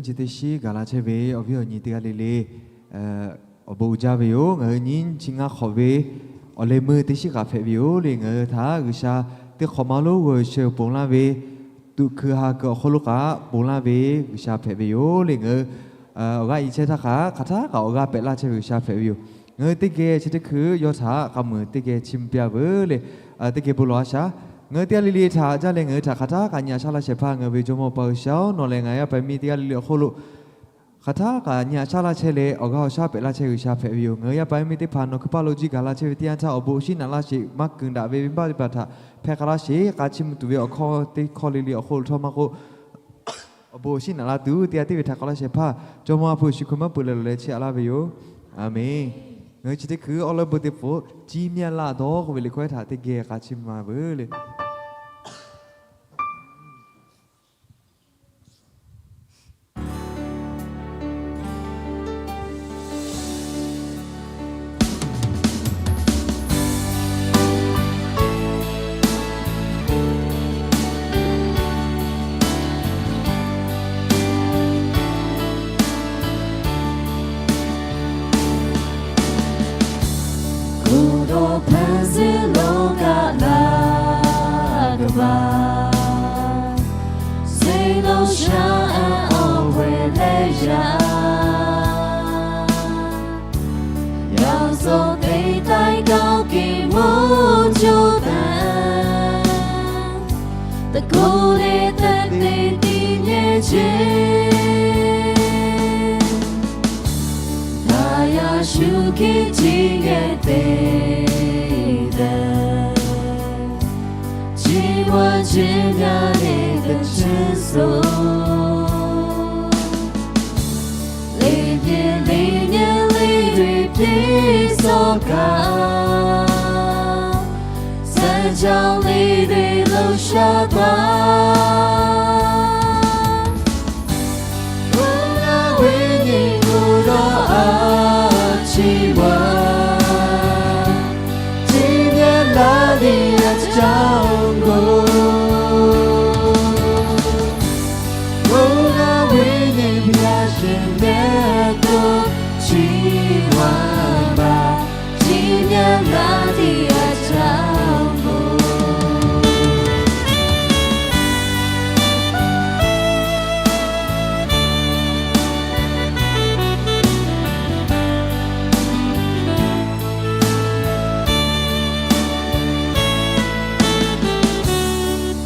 Chi teˇ shiˉ gaˬ la chehˇ ve awˬ viˉ awˬ nyi teˇ g'aˇ le le, awˬ bon uiˍ jaˇ ve yoˬ. Ngaˬ hui nyiˇ chi ngaˇ hk'awꞈ ve awˬ leh meuˇ teˇ shiˉ k'aꞈ hpehꞈ ve yoˬ le. Ngaˬ hui htaꞈ G'uiˬsha teˇ hk'awꞈ ma lonˉ g'aw sheh ponˬ laˇ ve, tuꞈ hkui ha hkui awˬ hk'aw lo kaꞈ ponˬ laˇ ve G'uiˬsha hpehꞈ ve yoˬ le. Ngaˬ hui awˬ g'aˇ i chehˇ htaˇ hk'aˬ hk'aˬ htaˇ kaꞈ awˬ g'aˇ pehꞈ laˇ chehˇ ve G'uiˬsha hpehꞈ ve yoˬ. Ngaˬ hui teˇ geh chi teˇ hkui yawˇ htaꞈ k'a muiˬ teˇ geh chiˇ mvuh piˇ-a veuˬ le. Teˇ geh bon lawˬ-a shaˍ. Ngaˬ hui teˇ g'aˇ le le htaꞈ jaˇ leh ngaˬ hui htaꞈ hk'aˬ htaˇ kaꞈ nyi aꞈ shaˉ laˇ shehˍ hpaˇ ngaˬ hui ve Jawˇmawˇ Awˬ pa G'uiˬsha-oˬ, nawˬ lehˬ ngaˬ yaˇ paˍ miˇ teˇ g'aˇ le le awˬ hk'oˆ lo hk'aˬ htaˇ kaꞈ nyi aꞈ shaˉ laˇ chehˇ leh awˬ g'aˇ awˬ shaˉ pehꞈ laˇ chehˇ G'uiˬsha hpehꞈ ve yoˬ. Ngaˬ hui yaˇ paˍ miˇ teˇ hpaˍ nawˬ hkui paˇ lo jiˇ gaˬ la chehˇ ve teˇ yanˇ htaˇ awˬ bon awˬ shinˉ naꞈ laˇ sheˍ. Maˇ kuiˬ daꞈ ve venˇbaˆ teˇ hpaˍ htaꞈ hpehˇ k'a laˇ sheˍ. K'a chiˇ mvuh tuˬ ve awˬ hkawˇ teˇ hkawˇ le le awˬ hk'oˆ lo htawˇ maˇ k'oˆ, awˬ bon awˬ shinˉ naꞈ la tuˬ teˇ g'aˇ tiˉ ve htaꞈ k'awꞈ laˇ shehˍ hpaˇ Jawˇmawˇ Awˬ ha hpu Yeˍsuˆ Hkriꞈ maˇ peuˬ leh loꞈ leh chiˇ aꞈ laˇ ve yoˬ. Aˬmenˍ. Ngaˬ hui chi teˇ hkui awˉ lawˉ bon teˇ pfuhˍ ciˇ myanˇ laˇ dawˇ k'oˆ ve liꞈ hkawˇ htaꞈ teˇ geh k'a chiˇ mvuh-a veuˬ le. Kuˬ dawˬ hpehꞈ zuhˆ lo kaꞈ laˇ gaˬ baˬ, suh lo shaˉ awˬ hk'e leh yaꞈ, yaꞈ zawˬ teˇ taiˇ kaoˇ kiˬ mvuhˇ coˇ taˍ, taˇ k'oˆ leh teˇ te tiˉ nyeˇ ceˇ, daꞈ yaꞈ shuˍ hkiˆ tiˉ nyeˇ te daꞈ, chi ma chi myaˇ le teˇ chehˇ suh, le pyeˇ le nyi le ve piˇ sawˇ kaꞈ, suh jaˇ le ve lo shaˉ taˍ. Oˇ g'aˇ ve nyi kuˬ dawˬ a chi maˬ, chi nyi laˇ ve a caˇ k'o, oˇ g'aˇ ve nyi yaˇ shehˍ mehˆ k'o, chi maˬ maˬ, chi nyi laˇ ve a caˇ k'o.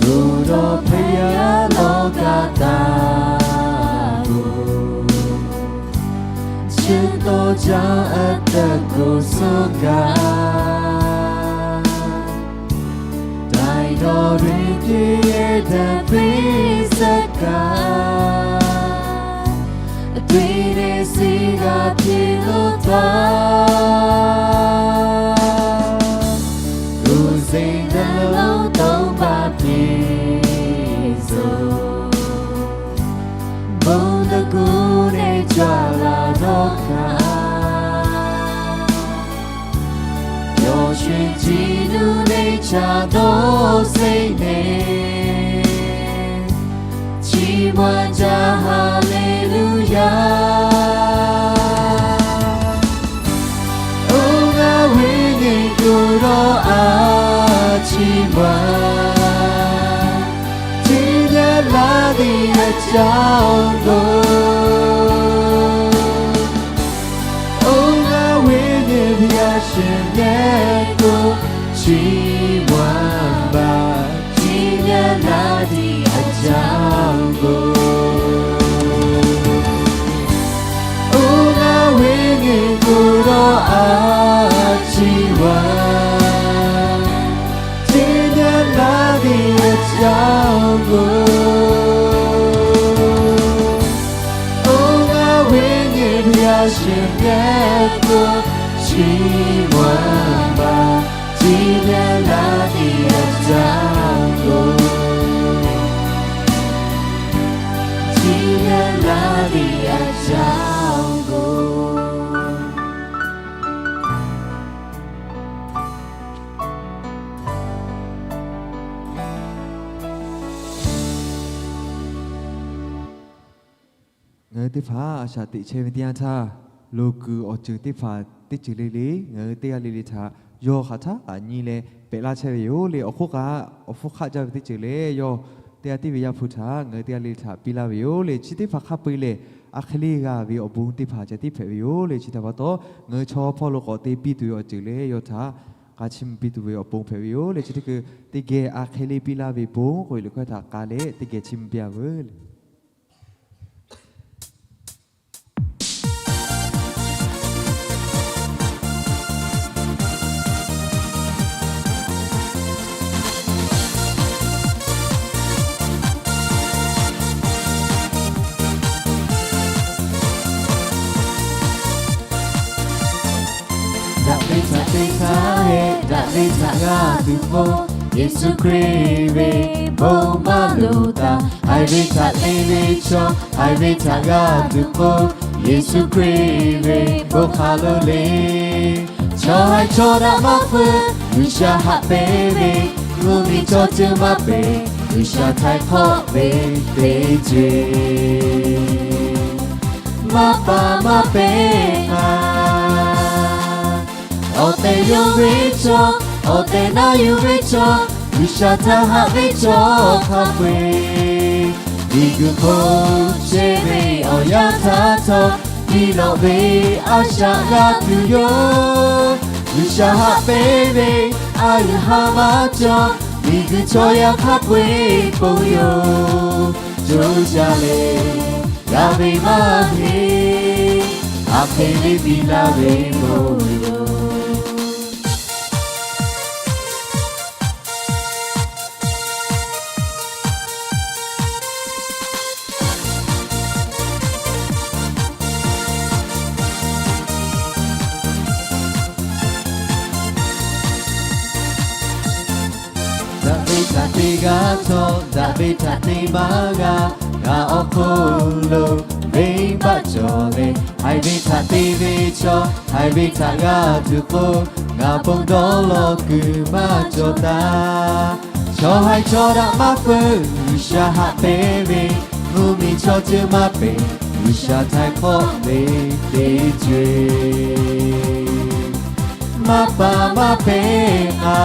Kuˬ dawˬ hpehꞈ yaˇ lawˇ kaꞈ taˍ-oˬ, chi tawˇ caˇ a taˇ kuˬ suh kaꞈ, daiˬ dawˬ ve teˇ yehˬ daꞈ peˇ suh kaꞈ, a te leh suh g'a hpiˇ lo taˍ. Kuˬ zeˬ daꞈ lo tawˇ paˍ piˇ zuhˬ, bon taˇ kuˬ leh caˇ laˇ dawˇ kaꞈ, yawˇ shu chi nuˇ leh chaꞈ dawˇ seˆ nehˬ, chi ma caˇ Haˍleˍluˆyaˍ. Oˇ g'aˇ ve nyi kuˬ dawˬ a chi maˬ, chi nyi laˇ ve a caˇ k'o, oˇ g'aˇ ve nyi yaˇ shehˍ mehˆ k'o, chi maˬ maˬ, chi nyi laˇ ve a caˇ k'o, oˇ g'aˇ ve nyi kuˬ dawˬ a chi maˬ, chi nyi laˇ ve a caˇ k'o, oˇ g'aˇ ve nyi yaˇ shehˍ mehˆ k'o, chi maˬ maˬ, chi nyi laˇ ve a caˇ k'o, chi nyi laˇ ve a caˇ k'o. teˇ hpaˍ a shaꞈ teꞈ chehˇ ve teˇ yanˇ htaˇ, loˍ kuiˬ awˬ ceuˬ teˇ hpaˍ teˇ ceuˬ le le ngaˬ hui teˇ g'aˇ le le htaꞈ yawˇ hk'aˬ htaˇ kaꞈ nyi leh pehꞈ laˇ chehˇ ve yoˬ le. Awˬ hk'oˆ kaꞈ awˬ hpfuhˇ hk'aˆ jaˇ ve teˇ ceuˬ lehˬ, yawˇ teˇ g'aˇ tiˉ ve Yaˇ hpu htaꞈ ngaˬ hui teˇ g'aˇ le le htaꞈ piˇ laˇ ve yoˬ le. Chi teˇ hpaˍ hk'a peu-eˬ lehˬ, a hk'e le g'a ve awˬ bon teˇ hpaˍ ceh tiˉ hpehꞈ ve yoˬ le. Chi htaꞈ pa taw, ngaˬ hui chaw hpawˇ lo k'awꞈ te piˇ tuˬ ve awˬ ceuˬ lehˬ, yawˇ htaꞈ k'a chiˇ mvuh piˇ tuˬ ve awˬ pon hpehꞈ ve yoˬ le. Chi teˇ hkui teˇ geh a hk'e le piˇ laˇ ve bon k'oˆ ve liꞈ hkawˇ htaꞈ k'a leh teˇ geh chiˇ mvuh piˇ-a veuˬ le. Daꞈ ve htaꞈ te htaˇ hehꞈ, daꞈ ve htaꞈ g'a tuˬ k'o, Yeˍsuˆ Hkriꞈ ve bon maˇ loˍ taˍ. Haiˬ ve htaꞈ te ve chaw, haiˬ ve htaꞈ g'a tuˬ k'o, Yeˍsuˆ Hkriꞈ ve bon hk'a lo le. Chaw haiˬ chaw daꞈ maˇ feu, G'uiˬsha haꞈ pehnˇ ve, mvuhˇmiˬ chaw ceuˬ maˇ peꞈ, G'uiˬsha htaiˍ hk'awˆ ve teˇ ceuˬ maˇ pa maˇ pehnˇ a. Awˬ tehˬ yonˍ ve chaw, awˬ tehˬ na yuˬ ve chaw, G'uiˬsha htaꞈ haꞈ ve chaw hk'a peu-eˬ, miˬguiˬ hk'oˆ chehˇ ve awˬ yanˇ htaˇ htawˇ, biˇ lawꞈ ve a shaꞈ g'a tuˬ yoˬ. G'uiˬsha haꞈ pehnˇ ve a g'uiˬ ha maˇ cawˬ, miˬguiˬ chaw yaˇ hk'a peu-eˬ ponˬ yoˬ. Coˇ jaˇ leh g'a ve maˇ heˆ, a hk'e le piˇ laˇ ve bon yoˬ. Daꞈ ve htaꞈ te g'a htawˇ, daꞈ ve htaꞈ te maˇ g'a. Ngaˬ awˬ hk'oˆ lo venˇbaˆ cawˬ leh, haiˬ ve htaꞈ te ve chaw, haiˬ ve htaꞈ g'a tuˬ k'o, ngaˬ bon dawˇ law kuiˬ maˇ cawˬ taˍ. Chaw haiˬ chaw daꞈ maˇ feu, G'uiˬsha haꞈ pehnˇ ve, mvuhˇmiˬ chaw ceuˬ maˇ peꞈ, G'uiˬsha htaiˍ hk'awˆ ve teˇ ceuˬ maˇ pa maˇ pehnˇ a.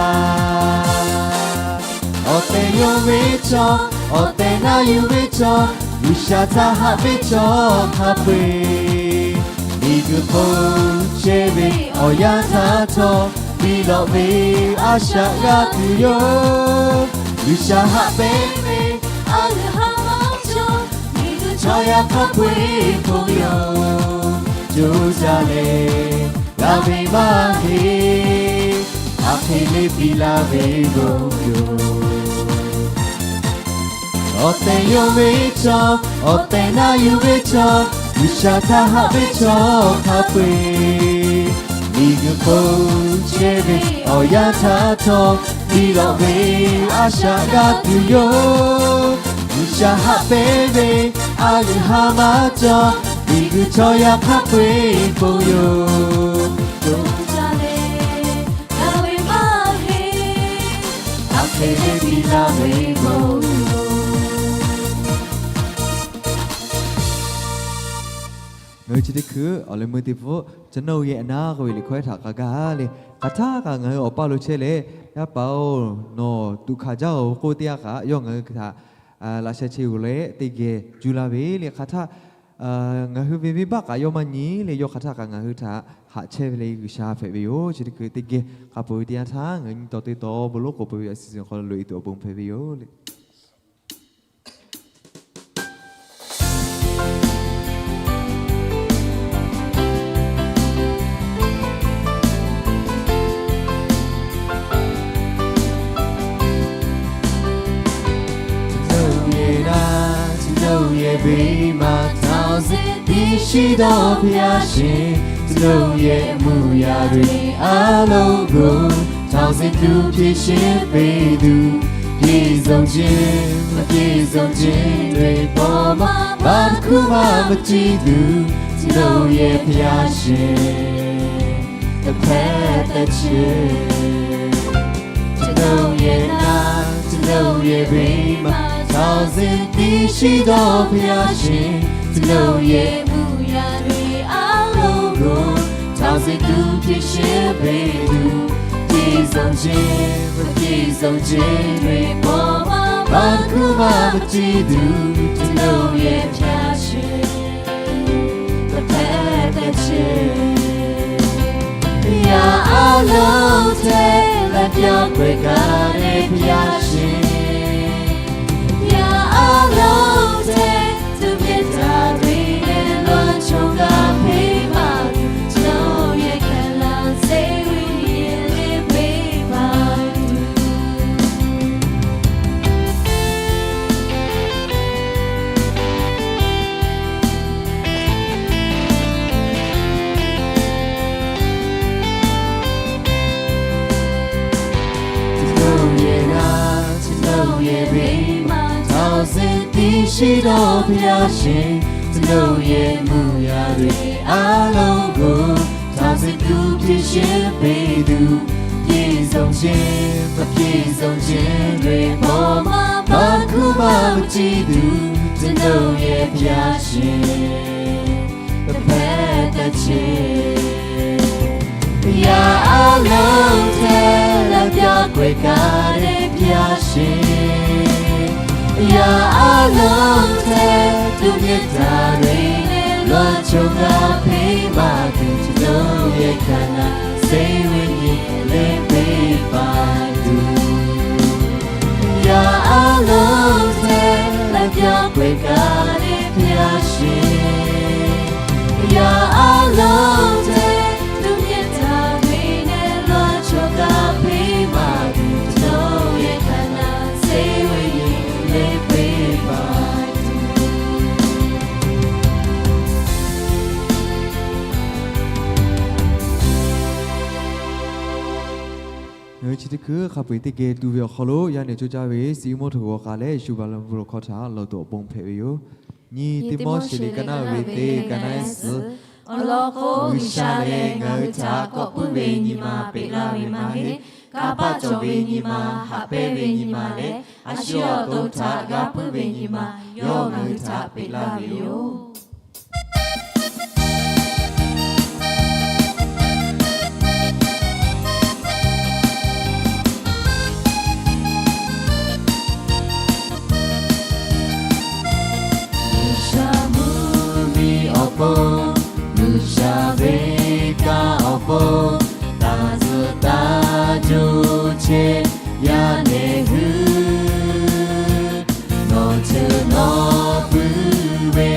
Awˬ tehˬ yonˍ ve chaw, awˬ tehˬ na yuˬ ve chaw, G'uiˬsha htaꞈ haꞈ ve chaw hk'a peu-eˬ, miˬguiˬ hk'oˆ chehˇ ve awˬ yanˇ htaˇ htawˇ, biˇ lawꞈ ve a shaꞈ g'a tuˬ yoˬ. G'uiˬsha haꞈ pehnˇ ve a g'uiˬ ha maˇ cawˬ, miˬguiˬ chaw yaˇ hk'a peu-eˬ ponˬ yoˬ. Coˇ jaˇ leh g'a ve maˇ heˆ, a hk'e le piˇ laˇ ve bon yoˬ. Awˬ tehˬ yonˍ ve chaw, awˬ tehˬ na yuˬ ve chaw, G'uiˬsha htaꞈ haꞈ ve chaw hk'a peu-eˬ, miˬguiˬ hk'oˆ chehˇ ve awˬ yanˇ htaˇ htawˇ, biˇ lawꞈ ve a shaꞈ g'a tuˬ yoˬ. G'uiˬsha haꞈ pehnˇ ve a g'uiˬ ha maˇ cawˬ, miˬguiˬ chaw yaˇ hk'a peu-eˬ ponˬ yoˬ. Coˇ jaˇ leh g'a ve maˇ heˆ, a hk'e le piˇ laˇ ve bon yoˬ. Ngaˬ hui chi teˇ hkui awˬ leh meuˇ teˇ pfuhˆ ကျွန်ုပ်ရဲ့အနာ k'oˆ ve liꞈ hkawˇ htaꞈ k'a gaˇ le. Hk'aˬ htaˇ kaꞈ ngaˬ hui awˬ paˇ lo chehˇ leh, Yaˇ paˍ-oˬ, nawˬ tuꞈ hkanˍ jaˇ-oˬ k'oˆ teˇ g'aˇ kaꞈ yawˇ ngaˬ hui htaꞈ laꞈ sheh che g'oˬ leh teˇ geh juˇ laˇ ve le. Hk'aˬ htaˇ ngaˬ hui ve venˇbaˆ kaꞈ yawˇ maˇ nyi le. Yawˇ hk'aˬ htaˇ kaꞈ ngaˬ hui htaꞈ haꞈ chehˇ ve le G'uiˬsha hpehꞈ ve yoˬ. Chi teˇ hkui teˇ geh k'a peuˬ ve teˇ yanˇ htaˇ, ngaˬ hui nyi tawˍ te tawˍ bon lonˉ k'oˍ peuˬ ve a shu siˍ hk'aw lo loꞈ e tuˬ awˬ bon hpehꞈ ve yoˬ le. ကျွန်ုပ်ရဲ့လမ်း၊ ကျွန်ုပ်ရဲ့ဗိမာန်၊ ထောင်ဆင်းပြီးရှိသောဘုရားရှင်၊ ကျွန်ုပ်ရဲ့အမှုအရာတွေအားလုံးကို ထောင်ဆင်းသူဖြေရှင်းပေးသူ၊ ပြည့်စုံခြင်း၊ မပြည့်စုံခြင်းတွေပေါ်မှာ ဘာတစ်ခုမှမကြည့်သူ၊ ကျွန်ုပ်ရဲ့ဘုရားရှင်၊ တစ်ဖက်သက်ရှင်၊ ကျွန်ုပ်ရဲ့လမ်း၊ ကျွန်ုပ်ရဲ့ဗိမာန်၊ ထောင်ဆင်းပြီးရှိသောဘုရားရှင်၊ ကျွန်ုပ်ရဲ့ yaˇ ve aˉ lonˉ k'o, htaꞈ zeꞈ tuˬ hpiˇ sheˍ ve tuˬ, hpiˇ zawˬ ceˇ, hpiˇ zawˬ ceˇ ve paw maˇ, maˇ hkuˇ maˇ maˇ ciˇ tuˬ, htaꞈ nawˬ yehˬ hpaˇ sheˍ, hpehꞈ taˍ ceˇ. Yaˇ aˉ lonˉ hteˇ leh pyaˇ k'oˆ kaꞈ leh hpaˇ sheˍ. Yaˇ aˉ lonˉ hteˇ tuˬ mehˍ taˍ ve leh lawˇ chawˇ g'a hpeˇ maˇ tuˬ, htaꞈ nawˬ yehˬ hpaˇ laˇ sheˍ ve yehˬ leh hpeˇ maˇ tuˬ. Htaꞈ nawˬ yehˬ g'a, htaꞈ nawˬ yehˬ ve maˇ htaꞈ zeꞈ tiˉ shiˍ dawˇ hpaˇ sheˍ. Htaꞈ nawˬ yehˬ mvuhˇ yaˇ ve aˉ lonˉ k'o, htaꞈ zeꞈ tuˬ hpiˇ sheˍ ve tuˬ, hpiˇ zawˬ ceˇ, htaꞈ hpiˇ zawˬ ceˇ ve paw maˇ, maˇ hkuˇ maˇ maˇ ciˇ tuˬ, htaꞈ nawˬ yehˬ hpaˇ sheˍ, hpehꞈ taˍ ceˇ. Yaˇ aˉ lonˉ hteˇ leh pyaˇ k'oˆ kaꞈ leh hpaˇ sheˍ. Yaˇ aˉ lonˉ hteˇ tuˬ mehˍ taˍ ve leh lawˇ chawˇ g'a hpeˇ maˇ tuˬ, htaꞈ nawˬ yehˬ hpaˇ laˇ sheˍ ve yehˬ leh hpeˇ maˇ tuˬ. Yaˇ aˉ lonˉ hteˇ leh pyaˇ k'oˆ kaꞈ leh hpaˇ sheˍ. Yaˇ aˉ lonˉ hteˇ tuˬ mehˍ taˍ ve leh lawˇ chawˇ g'a hpeˇ maˇ tuˬ, htaꞈ nawˬ yehˬ hpaˇ laˇ sheˍ ve yehˬ leh hpeˇ maˇ tuˬ. Ngaˬ hui chi teˇ hkui hk'a peu-eˬ teˇ geh tu ve awˬ hk'aw lo, yaˇ nehˬ coˇ caˇ ve Siˉmonˍ htaꞈ g'aw k'ai leh, Yeˍsuˆ baˬ laˇ ve bon lawˬ hkawˇ htaꞈ lawˬ tuˬ awˬ pon hpehꞈ ve yoˬ. Nyi Tiˆmoˉseˍ liꞈ ka naˆ ve teˇ, ka naˆ ehˉ suhˍ. Awˬ lawn k'o, G'uiˬsha lehˬ ngaˬ hui htaꞈ k'awꞈ puiˉ ve nyi ma peꞈ laˇ ve maˇ heˆ. Kanˇ paˆ cawˬ ve nyi ma, haꞈ pehnˇ ve nyi ma leh, a shu awˬ to htaꞈ g'a puiˉ ve nyi ma, yawˇ ngaˬ hui htaꞈ peꞈ laˇ ve yoˬ. G'uiˬsha mvuhˇmiˬ awˬ pon, G'uiˬsha ve kanˇ awˬ pon, taˇ zuhꞈ taˇ juˇ chehˇ yaˇ nehˬ hui, nawˬ ceuˬ nawˬ puiˉ ve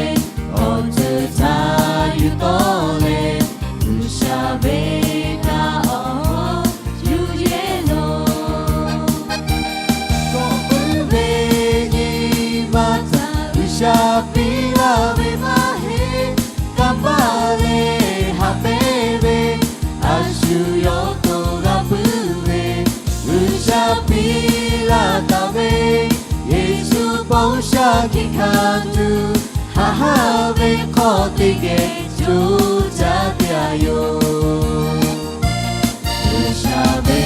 awˬ ceuˬ htaꞈ yuˬ tawˆ leh, G'uiˬsha ve kanˇ awˬ pon yuˬ yehˬ loˬ. Kawꞈ puiˉ ve nyi ma htaꞈ G'uiˬsha piˇ laˇ ve maˇ heˆ. Kanˇ paˆ leh haꞈ pehnˇ ve, a shu yawˇ to g'a puiˉ ve, G'uiˬsha piˇ laˇ taˍ ve, Yeˍsuˆ bon shaˉ hkiˆ hkanˍ tuˬ, haꞈ haˉ ve hk'aw teˇ geh co caˇ piˇ a yoˬ. G'uiˬsha ve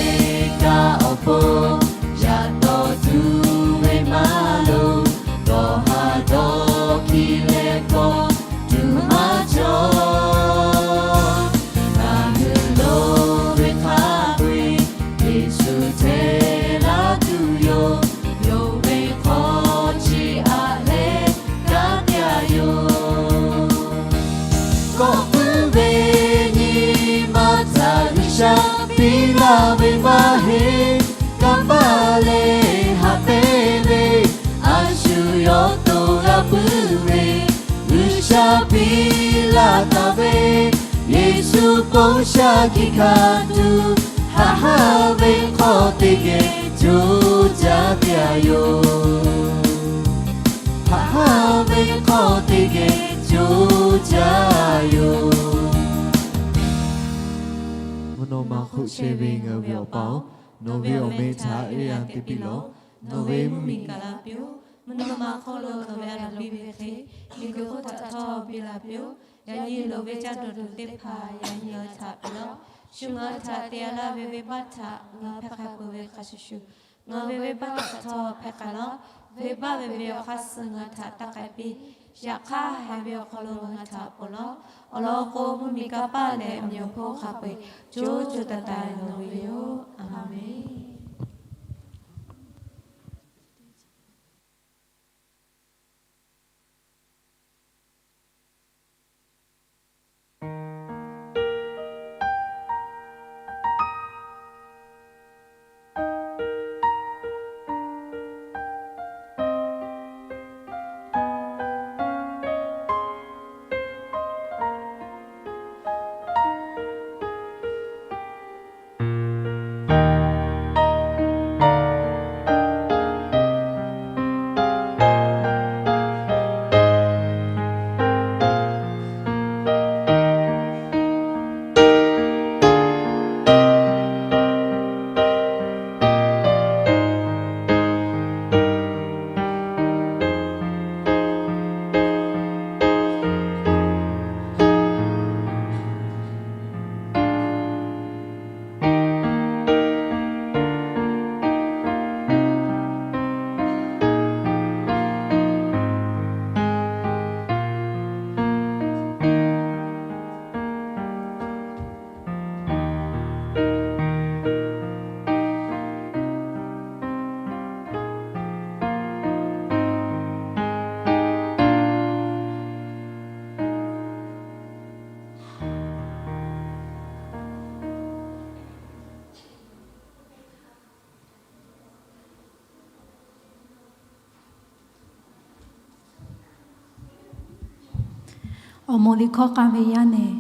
kanˇ awˬ pon yaꞈ tawˍ tuˬ ve maˇ loˍ, dawˬ haˍ dawˬ hkiˇ leh kawˆ tuˬ maˇ cawˬ. Ngaˬ hui loˍ ve hk'a peu-eˬ Yeˍsuˆ hteˇ laˇ tuˬ yoˬ. Yonˍ ve hk'aw chi aꞈ leh kanˉ te a yoˬ. Kawꞈ puiˉ ve nyi ma htaꞈ G'uiˬsha piˇ laˇ ve maˇ heˆ. Kanˇ paˆ leh haꞈ pehnˇ ve, a shu yawˇ to g'a puiˉ ve, G'uiˬsha piˇ laˇ taˍ ve, Yeˍsuˆ bon shaˉ hkiˆ hkanˍ tuˬ, haꞈ haˉ ve hk'aw teˇ geh co caˇ piˇ a yoˬ. Haꞈ haˉ ve hk'aw teˇ geh co caˇ yoˬ. Mvuhˇ naw ma hk'oˆ chehˇ ve ngaˬ hui ve Awˬ pa-oˬ, nawˬ ve awˬ meh htaꞈ eˇ yanˇ te piˇ lawˬ. Nawˬ ve mvuhˇmiˬ gaˬ la piˇ-oˬ. Mvuhˇ naw ma hk'oˆ lo nawˬ ve a loˍ piˇ ve hk'e, miˬguiˬ hk'oˆ htaꞈ htawˇ piˇ la piˇ-oˬ. Yaꞈ nyi loˍ ve caˇ dawˬ tuˬ teˇ hpaˍ yaꞈ nyi ngaˬ hui htaꞈ piˇ lawˬ. Shu ngaˬ hui htaꞈ te a laˇ ve venˇbaˆ htaꞈ ngaˬ hui hpehˇ k'ai peuˬ ve hk'a shuˍ shuˍ, ngaˬ hui ve venˇbaˆ htaꞈ htawˇ hpehˇ k'ai lawˬ. Venˇbaˆ ve ve awˬ hk'aˇ suh ngaˬ hui htaꞈ taˇ k'ai piˇ. Yaꞈ hk'aˇ, haiˬ ve awˬ hk'aw lo ngaˬ htaꞈ ponˬ law. Awˬ lawn k'o, mvuhˇmiˬ kanˇ paˆ leh awˬ meꞈ awˬ hponˇ hk'a peu-eˬ co co taiˍ taiˍ nawˬ ve yoˬ. A menˬ. Awˬ moˍ liꞈ hkawˇ k'ai ve yaˇ nehˬ,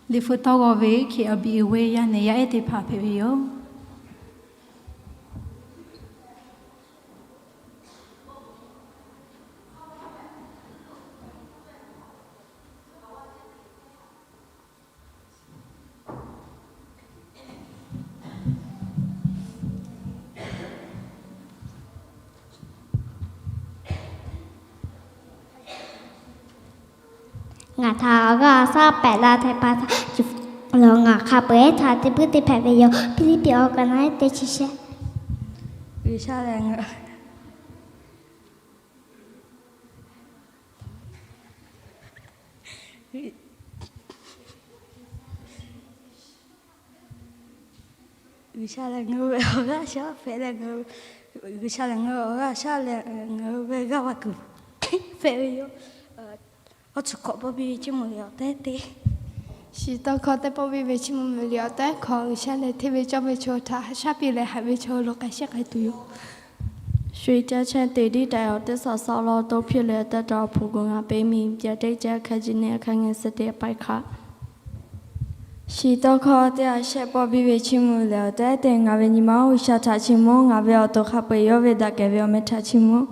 Liꞈ hpu tawˇ g'aw ve hkiˬ aˬ biˬ uiˍ ve yaˇ nehˬ yaˇ ehˉ teˇ hpaˍ hpehꞈ ve yoˬ. Ngaˬ htaꞈ awˬ g'aˇ awˬ shaˉ pehꞈ la htehꞈ pa taw, ngaˬ hk'a peu-eˬ htaꞈ te puiˉ teˇ hpehꞈ ve yoˬ. Hpiˇliˇpiˆ awˬ kaˍ naˆ ehˉ teˇ chi shehˆ. G'uiˬsha lehˬ ngaˬ G'uiˬsha lehˬ ngaˬ hui ve awˬ g'aˇ shaˉ hpehꞈ leh, G'uiˬsha lehˬ ngaˬ hui awˬ g'aˇ shaˉ leh ngaˬ hui ve g'aˇ va kuiˬ hpehꞈ ve yoˬ. Awˬ tcuhˍ hk'awꞈ pawˆ piˇ ve Chiˇ mvuh ve awˬ tehˉ te. Shiˍ tawˇ hkawˇ teˇ pawˆ piˇ ve Chiˇ mvuh ve liꞈ awˬ tehˉ hk'aw, G'uiˬsha lehˬ hteˇ ve cawˇ ve chaw htaꞈ haꞈ shaˉ piˇ leh haiˬ ve chaw lo k'ai shehˆ k'ai tuˬ yoˬ. Shu caˇ chehˇ te diˉ taˍ awˬ teˇ saꞈ saꞈ law to hpiˇ leh, taˇ taꞈ awˬ hpu gu ngaˬ peˇ miˬ, ca teˇ ca hk'a ji neˇ hk'a ngeh suh teˇ paiˇ hk'aꞈ. Shiˍ tawˇ hkawˇ teˇ ha shehˆ pawˆ piˇ ve Chiˇ mvuh ve liꞈ awˬ tehˉ te, ngaˬ ve nyi ma oˇ G'uiˬsha htaꞈ chiˇ mvuh, ngaˬ ve awˬ to hk'a peu-eˬ yawˇ ve daꞈ kehˬ ve awˬ meh htaꞈ chiˇ mvuh.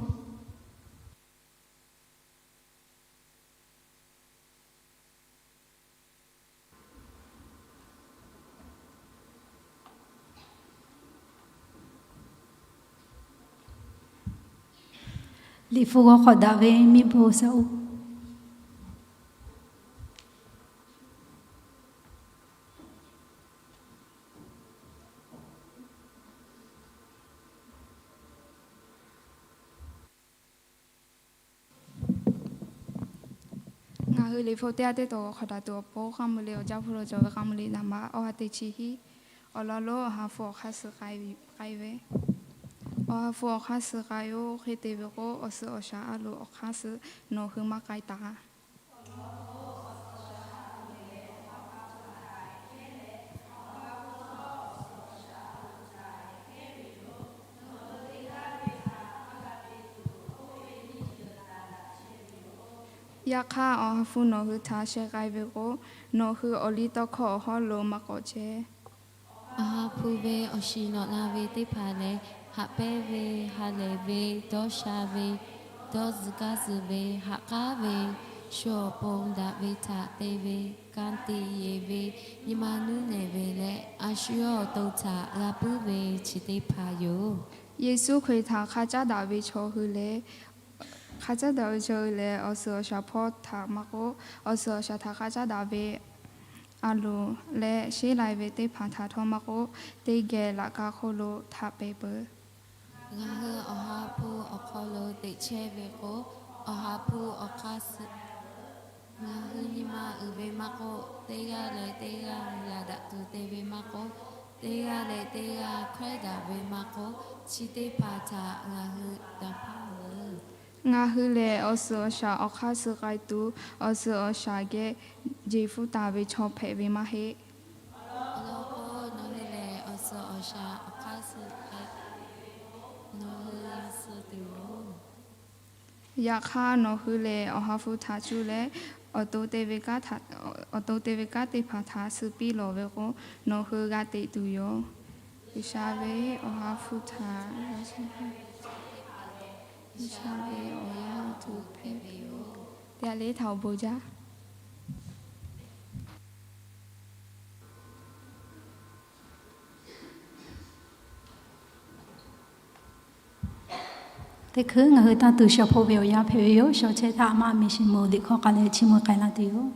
Liꞈ hpu g'aw hk'awꞈ daꞈ ve miˇ bon shaˍ oˇ. Ngaˬ hui Liꞈ hpu teˇ g'aˇ teˇ taw g'aw hk'awꞈ daꞈ tuˬ awˬ pon, G'aˇ mvuh liꞈ awˬ jaˇ hpu lo cawˬ ve G'aˇ mvuh liꞈ naˍ baˆ awˬ ha teˇ chi hiˉ. Awˬ lawn lonˉ Awˬ ha hpu awˬ hk'aˇ suh k'ai ve, Awˬ ha hpu awˬ hk'aˇ suh k'ai-oˬ. Hk'e te ve k'o, awˬ suhˍ awˬ shaˍ a loˍ awˬ hk'aˇ suh nawˬ hui maˇ k'ai taˍ. Yaꞈ hk'aˇ, Awˬ ha hpu nawˬ hui htaꞈ sheh k'ai ve k'o, nawˬ hui awˬ liˇ tawˇ hkawˇ awˬ hawˉ lo maˇ k'awꞈ chehˇ. Awˬ ha hpu ve awˬ shiˍ nawꞈ la ve teˇ hpaˍ lehˬ, haꞈ pehnˇ ve, ha lehˬ ve, dawˇ sha ve, dawˇ zuhˬ kaˇ zuhˬ ve, haꞈ k'aˉ ve, shu awˬ pon daꞈ ve htaꞈ te ve, ka tiꞈ yeˬ ve, nyi ma nuˇ nehˬ ve leh, a shu yawˇ awˬ to htaꞈ g'a puiˉ ve chi teˇ hpaˍ yoˬ. Yeˍsuˆ Hkriꞈ htaꞈ hk'a caˉ daꞈ ve chaw hui lehˬ, hk'a caˉ daꞈ ve chaw hui lehˬ, awˬ suhˍ awˬ shaˍ hpawˇ htaꞈ maˇ k'oˆ, awˬ suhˍ awˬ shaˍ htaꞈ hk'a caˉ daꞈ ve a loˍ leh sheˉ lai ve teˇ hpaˍ htaꞈ htawˇ maˇ k'oˆ, teˇ geh laꞈ ka hk'oˆ lo htaꞈ pehˍ peuˬ. Ngaˬ hui Awˬ ha hpu awˬ hk'aw lo teꞈ chehˇ ve k'o, Awˬ ha hpu awˬ hk'aˇ suh ngaˬ hui nyi ma uiˍ ve maˇ k'oˆ, teˇ g'aˇ leh teˇ g'aˇ g'a daꞈ tuˬ te ve maˇ k'oˆ, teˇ g'aˇ leh teˇ g'aˇ hkawehˉ daꞈ ve maˇ k'oˆ, chi teˇ hpaˍ htaꞈ ngaˬ hui daꞈ hpaˇ-oˬ. Ngaˬ hui lehˬ, awˬ suhˍ awˬ shaˍ awˬ hk'aˇ suh k'ai tuˬ, awˬ suhˍ awˬ shaˍ geh jeˬ hpuˇ taˍ ve chaw hpehꞈ ve maˇ heˆ. Awˬ lawn k'o, nawˬ hui lehˬ awˬ suhˍ awˬ shaˍ awˬ hk'aˇ suh k'ai, nawˬ hui g'a suh tuˬ yoˬ. Yaꞈ hk'aˇ, nawˬ hui lehˬ Awˬ ha hpu htaꞈ cuˇ leh, awˬ to te ve kanˉ teˇ hpaˍ htaꞈ suh piˇ lawˬ ve k'o, nawˬ hui g'a teꞈ tuˬ yoˬ. G'uiˬsha ve Awˬ ha hpu htaꞈ g'a suh, G'uiˬsha ve awˬ yanˇ tuˬ hpehꞈ ve yoˬ. Teˇ g'aˇ le htaꞈ awˬ bon jaˇ. Teˇ hkui ngaˬ hui tanˇ tuˬ shaw hpoˆ ve awˬ yanˇ hpehꞈ ve yoˬ. Shaw chehˇ htaˇ, a maˇ miˬ shiˍ mvuh liꞈ hkawˇ k'a leh chiˇ mvuh k'ai laˇ tuˬ yoˬ.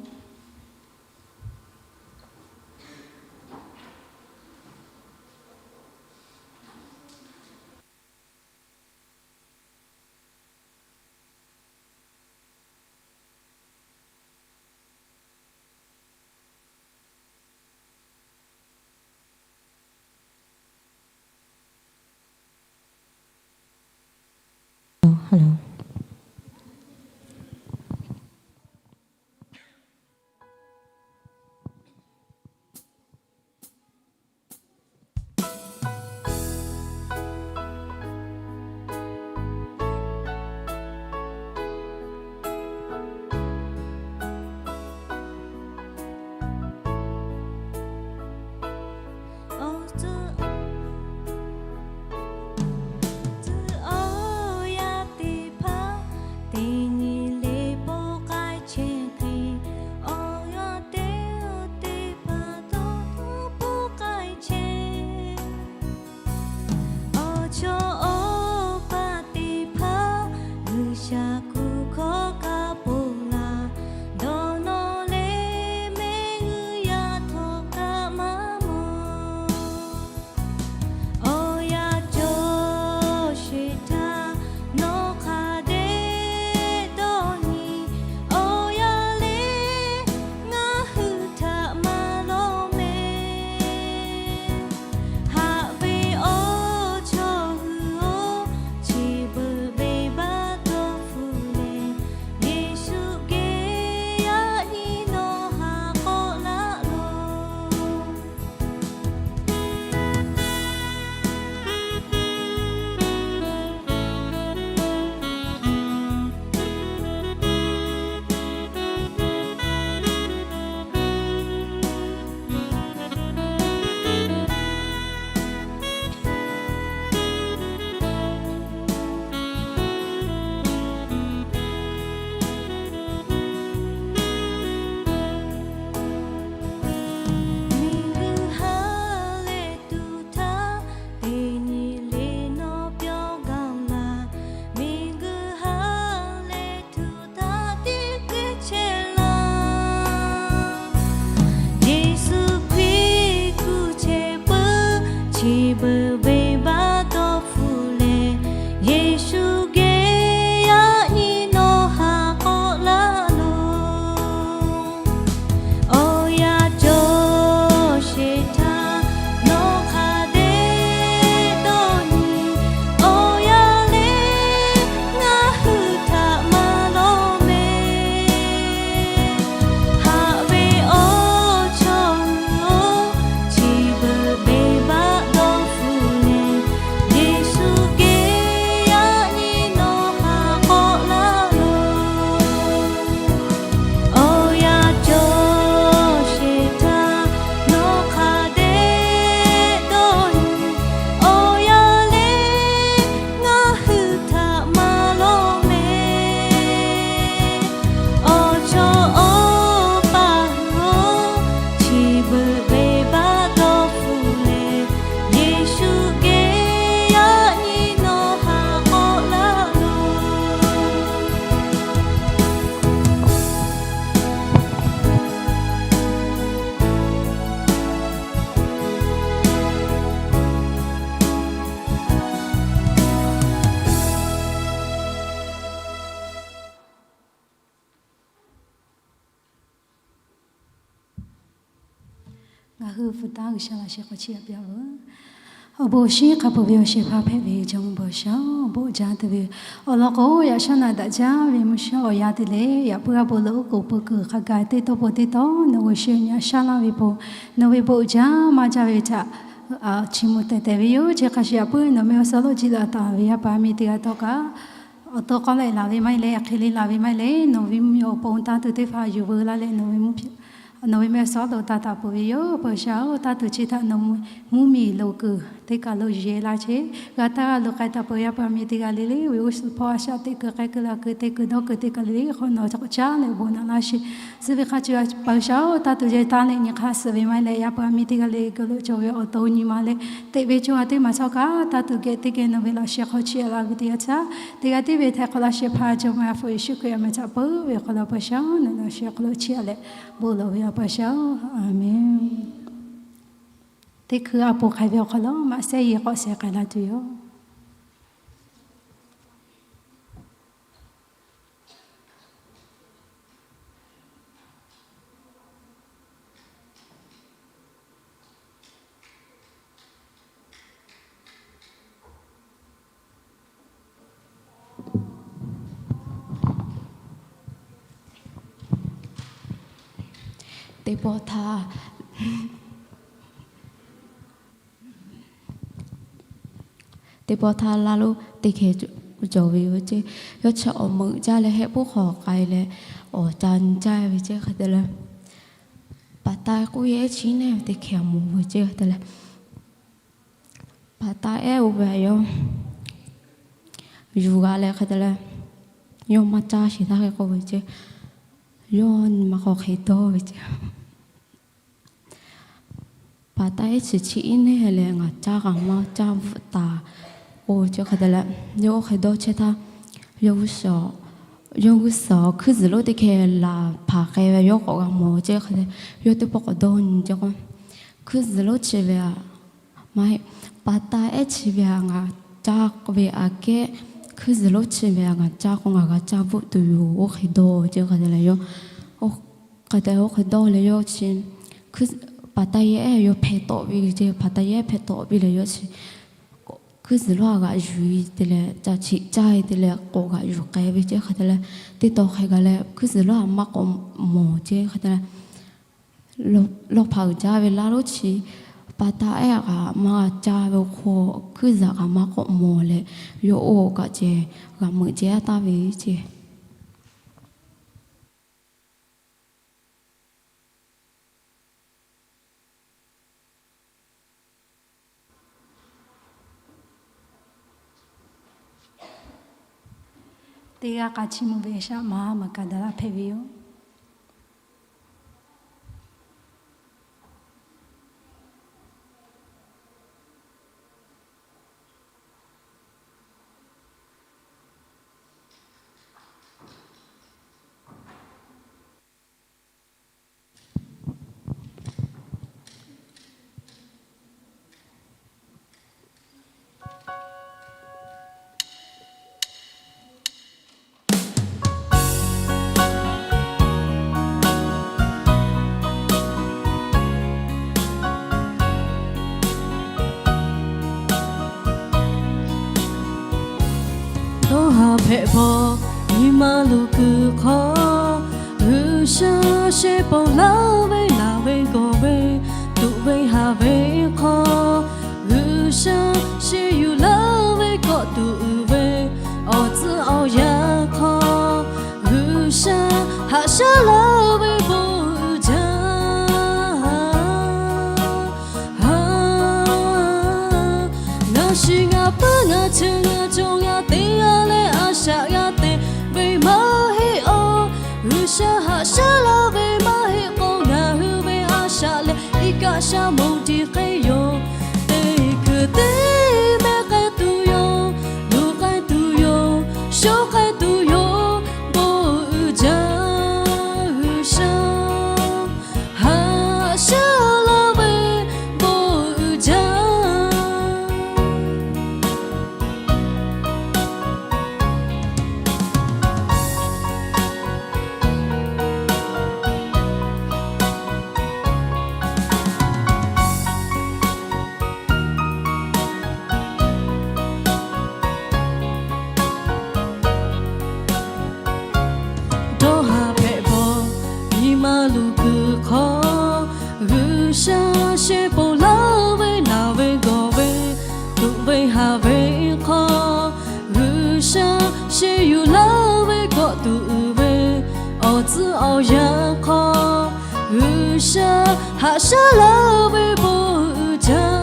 Ngaˬ hui hpu taˉ G'uiˬsha laꞈ sheh hk'aw chiˇ aꞈ piˇ-a veuˬ. Awˬ bon shinˉ hk'a peuˬ ve awˬ shehˍ hpaˇ hpehꞈ ve Jawˇmawˇ G'uiˬsha-oˬ, bon jaˇ tuˬ ve awˬ lawn k'o, yaꞈ shaˉ naꞈ daꞈ jaˇ ve mvuhˇ shawˉ awˬ yanˇ te leh, yaꞈ puiˉ g'a bon lawˬ oˉ k'oˍ pui kuiˬ hk'a gaˬ teˇ tawˇ po teˇ tawˇ nawˬ g'uiˬsha nyi aꞈ shaˉ laˇ ve po, nawˬ ve bon jaˇ maˇ jaˇ ve htaꞈ chi mvuh tehˬ tehˬ ve yoˬ. Chi hk'a shuˍ yaꞈ puiˉ nawˬ meh awˬ suhˍ lo jiˆ laꞈ taˍ ve yaˇ paˍ yaˇ miˇ teˇ g'aˇ tawˇ kaꞈ awˬ to k'aw leh laˬ ve maˇ heˆ leh, hk'e le laˬ ve maˇ heˆ leh, nawˬ ve mvuhˇmiˬ awˬ pon tanˇ tuˬ teˇ hpaˍ yuˬ veu laˇ leh, nawˬ ve mvuhˇ hpfuhˆ nawˬ ve meh awˬ suhˍ lo taˇ taˍ peuˬ ve yoˬ. Awˬ pa G'uiˬsha-oˬ, tanˇ tuˬ chi htaꞈ nawˬ mvuhˇmiˬ loˍ kuiˬ teˇ kaˬ lo yeˬ la chehˇ g'a taˇ g'a loꞈ k'ai taˍ peuˬ yaˇ paˍ yaˇ miˇ teˇ g'aˇ le le, ve uˉ suhˍ hpawˇ a shaꞈ teꞈ kuiˬ k'ai kuiˬ laˬ kuiˬ te kuiˬ dawˇ kuiˬ teˇ kaˬ le le hk'aw nawˬ caˇ leh bon naꞈ laˇ sheˍ. Suh ve hk'a shuˍ, Awˬ pa G'uiˬsha-oˬ, tanˇ tuˬ yehˬ taˇ leh nyi hk'aˇ suh ve maˇ heˆ leh, yaˇ paˍ yaˇ miˇ teˇ g'aˇ le g'a loꞈ cawˬ ve awˬ to nyi ma leh, teꞈ ve cawˬ a teˇ maˬ shaw kaꞈ tanˇ tuˬ geh teˇ geh nawˬ ve laꞈ sheh hk'aw chiˇ aꞈ laˇ ve teˇ yanˇ htaˇ, teˇ g'aˇ tiˉ ve htaiˍ hk'awꞈ laꞈ sheh hpaˇ Jawˇmawˇ Yaˇ hpu Yeˍsuˆ Hkriꞈ awˬ meh htaꞈ peuˬ ve awˬ hk'aw lo Awˬ pa G'uiˬsha-oˬ, nawˬ laꞈ sheh hk'aw lo chiˇ aꞈ leh bon lawˬ ve Awˬ pa G'uiˬsha-oˬ, a menˬ. Teˇ hkui a poˍ hk'ai ve awˬ hk'aw lo maꞈ sehˉ yehˬ k'awꞈ sheh k'ai laˇ tuˬ yoˬ. Teˇ pawˆ htaˇ, teˇ pawˆ htaˇ laˇ lonˉ teˇ hkeh cawˬ ve yoˬ ceˇ. Yawˇ chi awˬ meuꞈ jaˇ leh hehˆ puˉ hk'aw k'ai leh awˬ ca nyi caˇ ve ceˇ hk'e te leh, pa taˇ k'oˆ yehˬ ehˉ chi neˇ ve teˇ hkeh moˍ ve ceˇ hk'e te leh, pa taˇ ehˉ oˇ ve yawˇ yuˬ g'a leh hk'e te leh, yawˇ maˇ caˇ sheˍ htaˇ hk'e k'oˆ ve ceˇ, yawˇ nyi ma hk'aw hk'e dawˇ ve ceˇ. Pa taˇ ehˉ chi chi iˉ neˇ leh ngaˬ caˇ kaꞈ maˇ caˇ bvuhꞈ taˍ k'oˆ ve ceˇ hk'e te leh, yawˇ oˇ hk'e dawˇ chehˇ htaˇ, yawˇ g'uˇ suhˍ, yawˇ g'uˇ suhˍ hkuiˇ zuhˬ lonˉ teˇ hkeh laˬ hpanˍ k'ai ve yawˇ k'awꞈ g'a mawˬ ceˇ hk'e te, yawˇ teˇ pawˆ k'awꞈ dawˇ nyi ceˇ k'o, hkuiˇ zuhˬ lonˉ chi ve aꞈ maˇ heˆ, pa taˇ ehˉ chi ve aꞈ ngaˬ caˇ ve aꞈ kehˉ, hkuiˇ zuhˬ lonˉ chi ve aꞈ ngaˬ caˇ k'o ngaˬ g'a caˇ bvuhꞈ tuˬ yoˬ. Oˇ hk'e dawˇ ceˇ hk'e te leh yawˇ, hk'e te oˇ hk'e dawˇ leh yawˇ chi, pa taˇ yehˉ yawˇ hpeh tawˆ ve ceˇ, pa taˇ yehˉ hpeh tawˆ ve leh yawˇ chi hkuiˇ zuhˬ lonˉ aꞈ g'aꞈ yuˬ e te leh ca cheꞈ caˇ e te leh k'awꞈ g'aꞈ yuˬ k'ai ve ceˇ hk'e te leh, teˇ taw hk'e gaˬ leh hkuiˇ zuhˬ lonˉ aꞈ maˇ k'awꞈ mawˬ ceˇ hk'e te leh, lawˇ hpaꞈ uiˍ jaˇ ve laˇ lonˉ chi pa taˇ ehˉ aꞈ kaꞈ maˇ caˇ ve awˬ hk'aw, hkuiˇ zuhˬ kaꞈ maˇ k'awꞈ mawˬ leh, yawˇ oˇ kaꞈ ceh g'a meuꞈ jehˇ taˍ ve ceˇ. Teˇ g'aˇ k'a chiˇ mvuh ve shaꞈ ma Maˍgaˍdaˍlaˆ hpehꞈ ve yoˬ. Dawˇ haˍ hpehꞈ hpaw nyi ma luˬ kuiˬ hk'aw, G'uiˬsha shehˆ pawˆ laˇ ve laˬ ve gawˬ ve tuꞈ ve haˍ ve hk'aw, G'uiˬsha shehˆ yuˬ laˇ ve kawˆ tuˬ uiˍ ve awˬ tcuhˉ awˬ yanˇ hk'aw, G'uiˬsha haꞈ shaˉ laˇ ve bon uiˍ jaˇ. Ngaˬ shiˍ ngaˬ peuˉ ngaˬ cheuˬ ngaˬ cawˬ g'a te g'a leh a shaꞈ g'a te ve maˇ heˆ awˬ, G'uiˬsha haꞈ shaˉ laˇ ve maˇ heˆ k'o, ngaˬ hui ve a shaꞈ leh iˉ kaˆ shaˉ moˍ tiˍ k'ai yoˬ. Teˇ kuiˬ teˇ mehˆ k'ai tuˬ yoˬ. Luˬ k'ai tuˬ yoˬ. Shoˉ k'ai tuˬ yoˬ. Bon uiˍ jaˇ G'uiˬsha haꞈ shaˉ laˇ ve bon uiˍ jaˇ. tuˬ kuiˬ hk'aw, G'uiˬsha shehˆ ponˬ laˇ ve naˬ ve gawˬ ve tuꞈ ve haˍ ve hk'aw, G'uiˬsha shehˆ yuˬ laˇ ve kawˆ tuˬ uiˍ ve awˬ tcuhˉ awˬ yanˇ hk'aw, G'uiˬsha haꞈ shaˉ laˇ ve bon uiˍ jaˇ.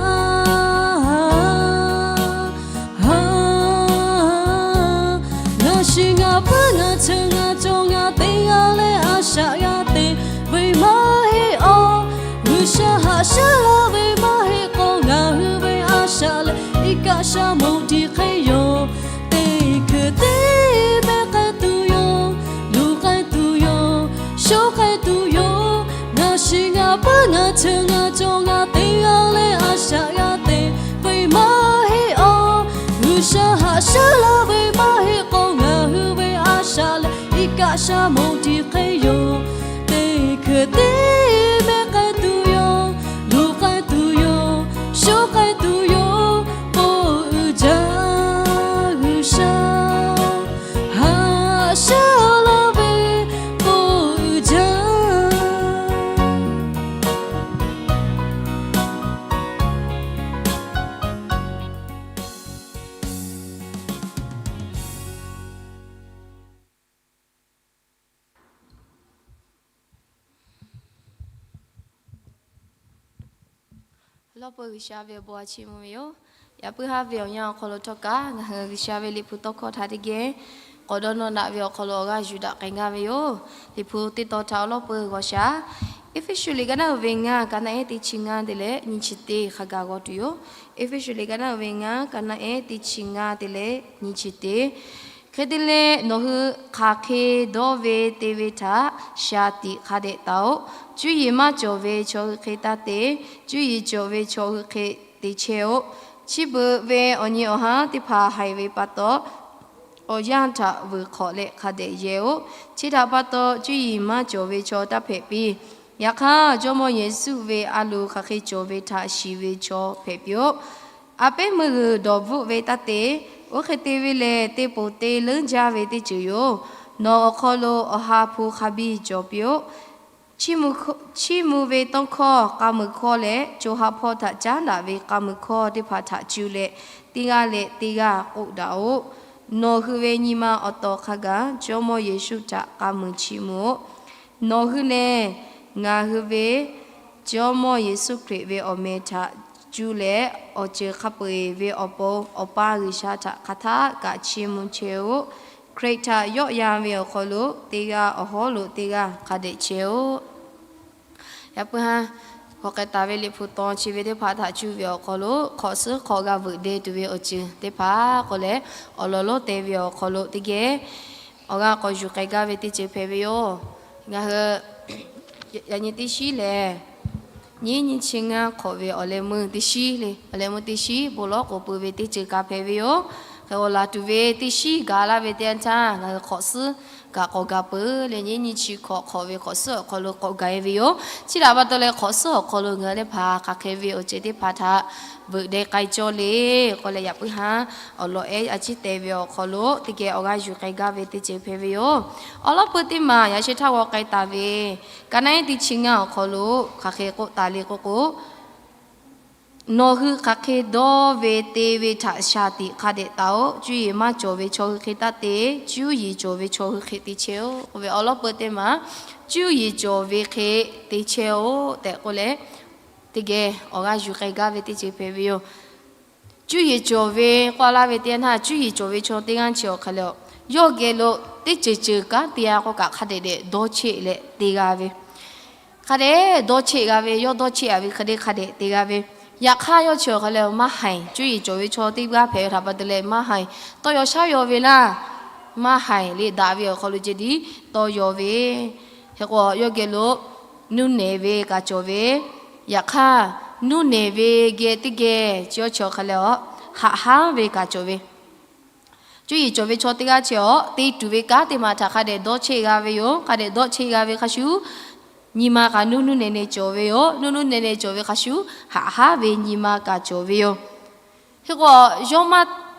Ngaˬ shiˍ ngaˬ puiˉ ngaˬ cheuˬ ngaˬ cawˬ ngaˬ te g'a leh a shaꞈ g'a te ve maˇ heˆ awˬ. G'uiˬsha haꞈ shaˉ laˇ ve maˇ heˆ k'o, ngaˬ hui ve a shaꞈ leh iˉ kaˆ shaˉ moˍ tiꞈ hk'e yoˬ. Teˇ hkui teˇ mehˆ k'ai tuˬ yoˬ, luˬ k'ai tuˬ yoˬ, shoˉ k'ai tuˬ yoˬ. Ngaˬ shiˍ ngaˬ puiˉ ngaˬ cheuˬ ngaˬ cawˬ ngaˬ te g'a leh a shaꞈ g'a te ve maˇ heˆ awˬ. G'uiˬsha haꞈ shaˉ laˇ ve maˇ heˆ k'o, ngaˬ hui ve a shaꞈ leh iˉ kaˆ shaˉ moˍ tiꞈ hk'e yoˬ. Teˇ hkui teˇ mehˆ k'ai tuˬ yoˬ, luˬ k'ai tuˬ yoˬ, shoˉ k'ai tuˬ yoˬ. Bon uiˍ jaˇ G'uiˬsha, haꞈ shaˉ laˇ ve bon uiˍ jaˇ. Lawˇ peuˬ G'uiˬsha ve awˬ bon a chiˇ mvuh ve yoˬ. Yaꞈ puiˉ haˉ ve awˬ yanˇ awˬ hk'aw lo htawˇ kaꞈ ngaˬ hui G'uiˬsha ve liꞈ hpu tawˇ hkawˇ htaꞈ teˇ geh k'awꞈ dawˇ nawˇ daꞈ ve awˬ hk'aw lo awˬ g'aˇ yuˬ daꞈ k'ai gaˇ ve yoˬ. Liꞈ hpu teˇ tawn htaꞈ awˬ lawˇ peuˬ g'awˬ shaˍ. Eˇfeˇsuꞈ liꞈ ka naˉ uiˍ ve ngaˇ, ka naˆ ehˉ teˇ chi ngaˇ te leh nyiˇ chi teˇ hk'a gaˬ g'aw tuˬ yoˬ. Eˇfeˇsuꞈ liꞈ ka naˉ uiˍ ve ngaˇ, ka naˆ ehˉ teˇ chi ngaˇ te leh nyiˇ chi teˇ. Hk'e te leh, nawˬ hui hk'aˬ hk'e dawˇ ve te ve htaꞈ shaˍ tiꞈ hk'a dehꞈ taˍ-oꞈ. Cuˇ yiˍ maˇ cawˬ ve chaw hui hk'e taˇ te. Cuˇ yiˍ cawˬ ve chaw hui hk'e te chehˇ-oꞈ. Chi beuꞈ ve awˬ nyi awˬ haˉ teˇ hpaˍ haiˬ ve pa taw, awˬ yanˇ htaꞈ vuiˬ hk'awꞈ leh hk'a dehꞈ yehˇ-oꞈ. Chi htaꞈ pa taw, cuˇ yiˍ maˇ cawˬ ve chaw taˇ hpehꞈ piˇ. Yaꞈ hk'aˇ, Jawˇmawˇ Yeˍsuˆ ve a loˍ hk'aˬ hk'e cawˬ ve htaꞈ shiˍ ve chaw hpehꞈ piˇ-oˆ. A pehˉ meuˇ g'uiˬ dawˬ bvuhˆ ve taˇ te. Oˇ hk'e te ve lehˬ, teˇ poˬ te leuˉ jaˇ ve teˇ ceuˬ yoˬ. Nawˬ awˬ hk'aw lo awˬ ha hpu hk'a biˇ cawˬ piˇ-oˆ. Chiˇ mvuh ve tawˇ hkawˇ k'a muiˬ hkawˇ leh, co ha hpawˇ htaꞈ caˉ daꞈ ve k'a muiˬ hkawˇ teˇ hpaˍ htaꞈ cuˇ leh, teˇ g'aˇ leh teˇ g'aˇ k'oˆ daꞈ-oꞈ. Nawˬ hui ve nyi ma awˬ tawˍ hk'a gaˬ Jawˇmawˇ Yeˍsuˆ htaꞈ k'a muiˬ chiˇ mvuh-oˆ. Nawˬ hui lehˬ, ngaˬ hui ve Jawˇmawˇ Yeˍsuˆ Hkriꞈ ve awˬ meh htaꞈ cuˇ leh, awˬ ceuˬ hk'a peu-eˬ ve awˬ pon Awˬ pa G'uiˬsha htaꞈ hk'aˬ htaˆ kaꞈ chiˇ mvuh chehˇ-oˆ. Hkriꞈ htaꞈ yawˆ yan ve awˬ hk'aw lo teˇ g'aˇ awˬ hawˉ lo teˇ g'aˇ hk'a dehꞈ chehˇ-oˆ. Yaꞈ puiˉ haˉ, k'awꞈ k'ai taˍ ve liꞈ hpu tawn chi ve teˇ hpaˍ htaꞈ cuˇ ve awˬ hk'aw lo hk'awꞈ suhˉ hk'awꞈ g'a veuꞈ deh tuˬ ve awˬ ceuˬ teˇ hpaˍ k'oˆ leh, awˬ lawn lonˉ te ve awˬ hk'aw lo teˇ geh awˬ g'aˇ k'awꞈ yuˬ k'ai gaˇ ve teˇ ceuˬ hpehꞈ ve yoˬ. Ngaˬ hui yaꞈ nyi teˇ shiˉ lehˬ, nyiˉ nyiˇ chi ngaˇ hk'awꞈ ve awˬ leh meuˇ teˇ shiˉ le, awˬ leh meuˇ teˇ shiˉ bon lawˉ k'oˍ pui ve teˇ ceuˬ kaꞈ hpehꞈ ve yoˬ. Hk'e awˬ laˬ tuˬ ve teˇ shiˉ gaˬ laˇ ve teˇ yanˇ htaˇ, ngaˬ hui hk'awꞈ suhˉ kaꞈ k'awꞈ gaˬ peuˬ leh, nyiˉ nyiˇ chi hk'awꞈ hk'awꞈ ve hk'awꞈ suhˉ awˬ hk'aw lo k'awꞈ gaˬ-e ve yoˬ. Chi htaꞈ pa taw leh, hk'awꞈ suhˉ awˬ hk'aw lo ngaˬ hui teˇ hpaˍ hk'aˬ hk'e ve awˬ ceuˬ teˇ hpaˍ htaꞈ veuꞈ deh k'ai cawˇ le k'oˆ leh, yaꞈ puiˉ haˉ awˬ lawn ehˉ a ciˉ te ve awˬ hk'aw lo teˇ geh awˬ g'aˇ yuˬ k'ai gaˇ ve teˇ ceuˬ hpehꞈ ve yoˬ. Awˬ lawn peuˬ teˇ maˬ yaꞈ sheh htaˇ g'aw k'ai taˍ ve, ka naˆ ehˉ teˇ chi ngaˇ awˬ hk'aw lo hk'aˬ hk'e k'oˆ taˍ le k'oˆ k'o, nawˬ hui hk'aˬ hk'e dawˇ ve te ve htaꞈ shaˍ tiꞈ hk'a dehꞈ taˍ-oꞈ. Cuˇ yiˍ maˇ cawˬ ve chaw hui hk'e taˇ te. Cuˇ yiˍ cawˬ ve chaw hui hk'e te chehˇ-oˆ k'oˆ ve awˬ lawn peuˬ teˇ maˬ, cuˇ yiˍ cawˬ ve hk'e te chehˇ-oˆ tehꞈ k'oˆ leh, teˇ geh awˬ g'aˇ yuˬ k'ai gaˇ ve teˇ ceuˬ hpehꞈ ve yoˬ. Cuˇ yiˍ cawˬ ve k'oˆ laˇ ve teˇ yanˇ htaˇ, cuˇ yiˍ cawˬ ve chaw teˇ g'aˇ chi awˬ hk'aˬ lehˬ, yawˇ geh lo teˇ ceuˬ ceuˬ kanˉ te-a k'o kaꞈ hk'a dehꞈ dehꞈ dawˇ cheˆ leh te g'a ve, hk'a dehꞈ dawˇ cheˆ g'a ve, yawˇ dawˇ cheˆ-a ve hk'e te hk'a dehꞈ te g'a ve. Yaꞈ hk'aˇ, yawˇ chi awˬ hk'aˬ lehˬ maˇ haiˬ. Cuˇ yiˍ cawˬ ve chaw teˇ g'aˇ hpehꞈ ve htaꞈ pa taw leh maˇ haiˬ. Tawˇ yaw shaˉ yaw ve laˇ, maˇ haiˬ le, daꞈ ve awˬ hk'aw lo ceh tiˉ tawˇ yaw ve. Hk'e k'o, yawˇ geh lo nuˇ nehˬ ve kaꞈ cawˬ ve. Yaꞈ hk'aˇ, nuˇ nehˬ ve geh teˇ geh chi yawˇ chi awˬ hk'aˬ lehˬ, haꞈ hanˉ ve kaꞈ cawˬ ve. Cuˇ yiˍ cawˬ ve chaw teˇ g'aˇ chi awˬ te tuˬ ve kanˉ teˇ maˬ htaꞈ hk'a dehꞈ dawˇ cheˆ g'a ve yoˬ. Hk'a dehꞈ dawˇ cheˆ g'a ve hk'a shuˍ, nyi ma kaꞈ nuˇ nuˇ nehˬ nehˬ cawˬ ve yoˬ. Nuˇ nuˇ nehˬ nehˬ cawˬ ve hk'a shuˍ, haꞈ hanˉ ve nyi ma kaꞈ cawˬ ve yoˬ. Hk'e k'o, yawˇ maˇ,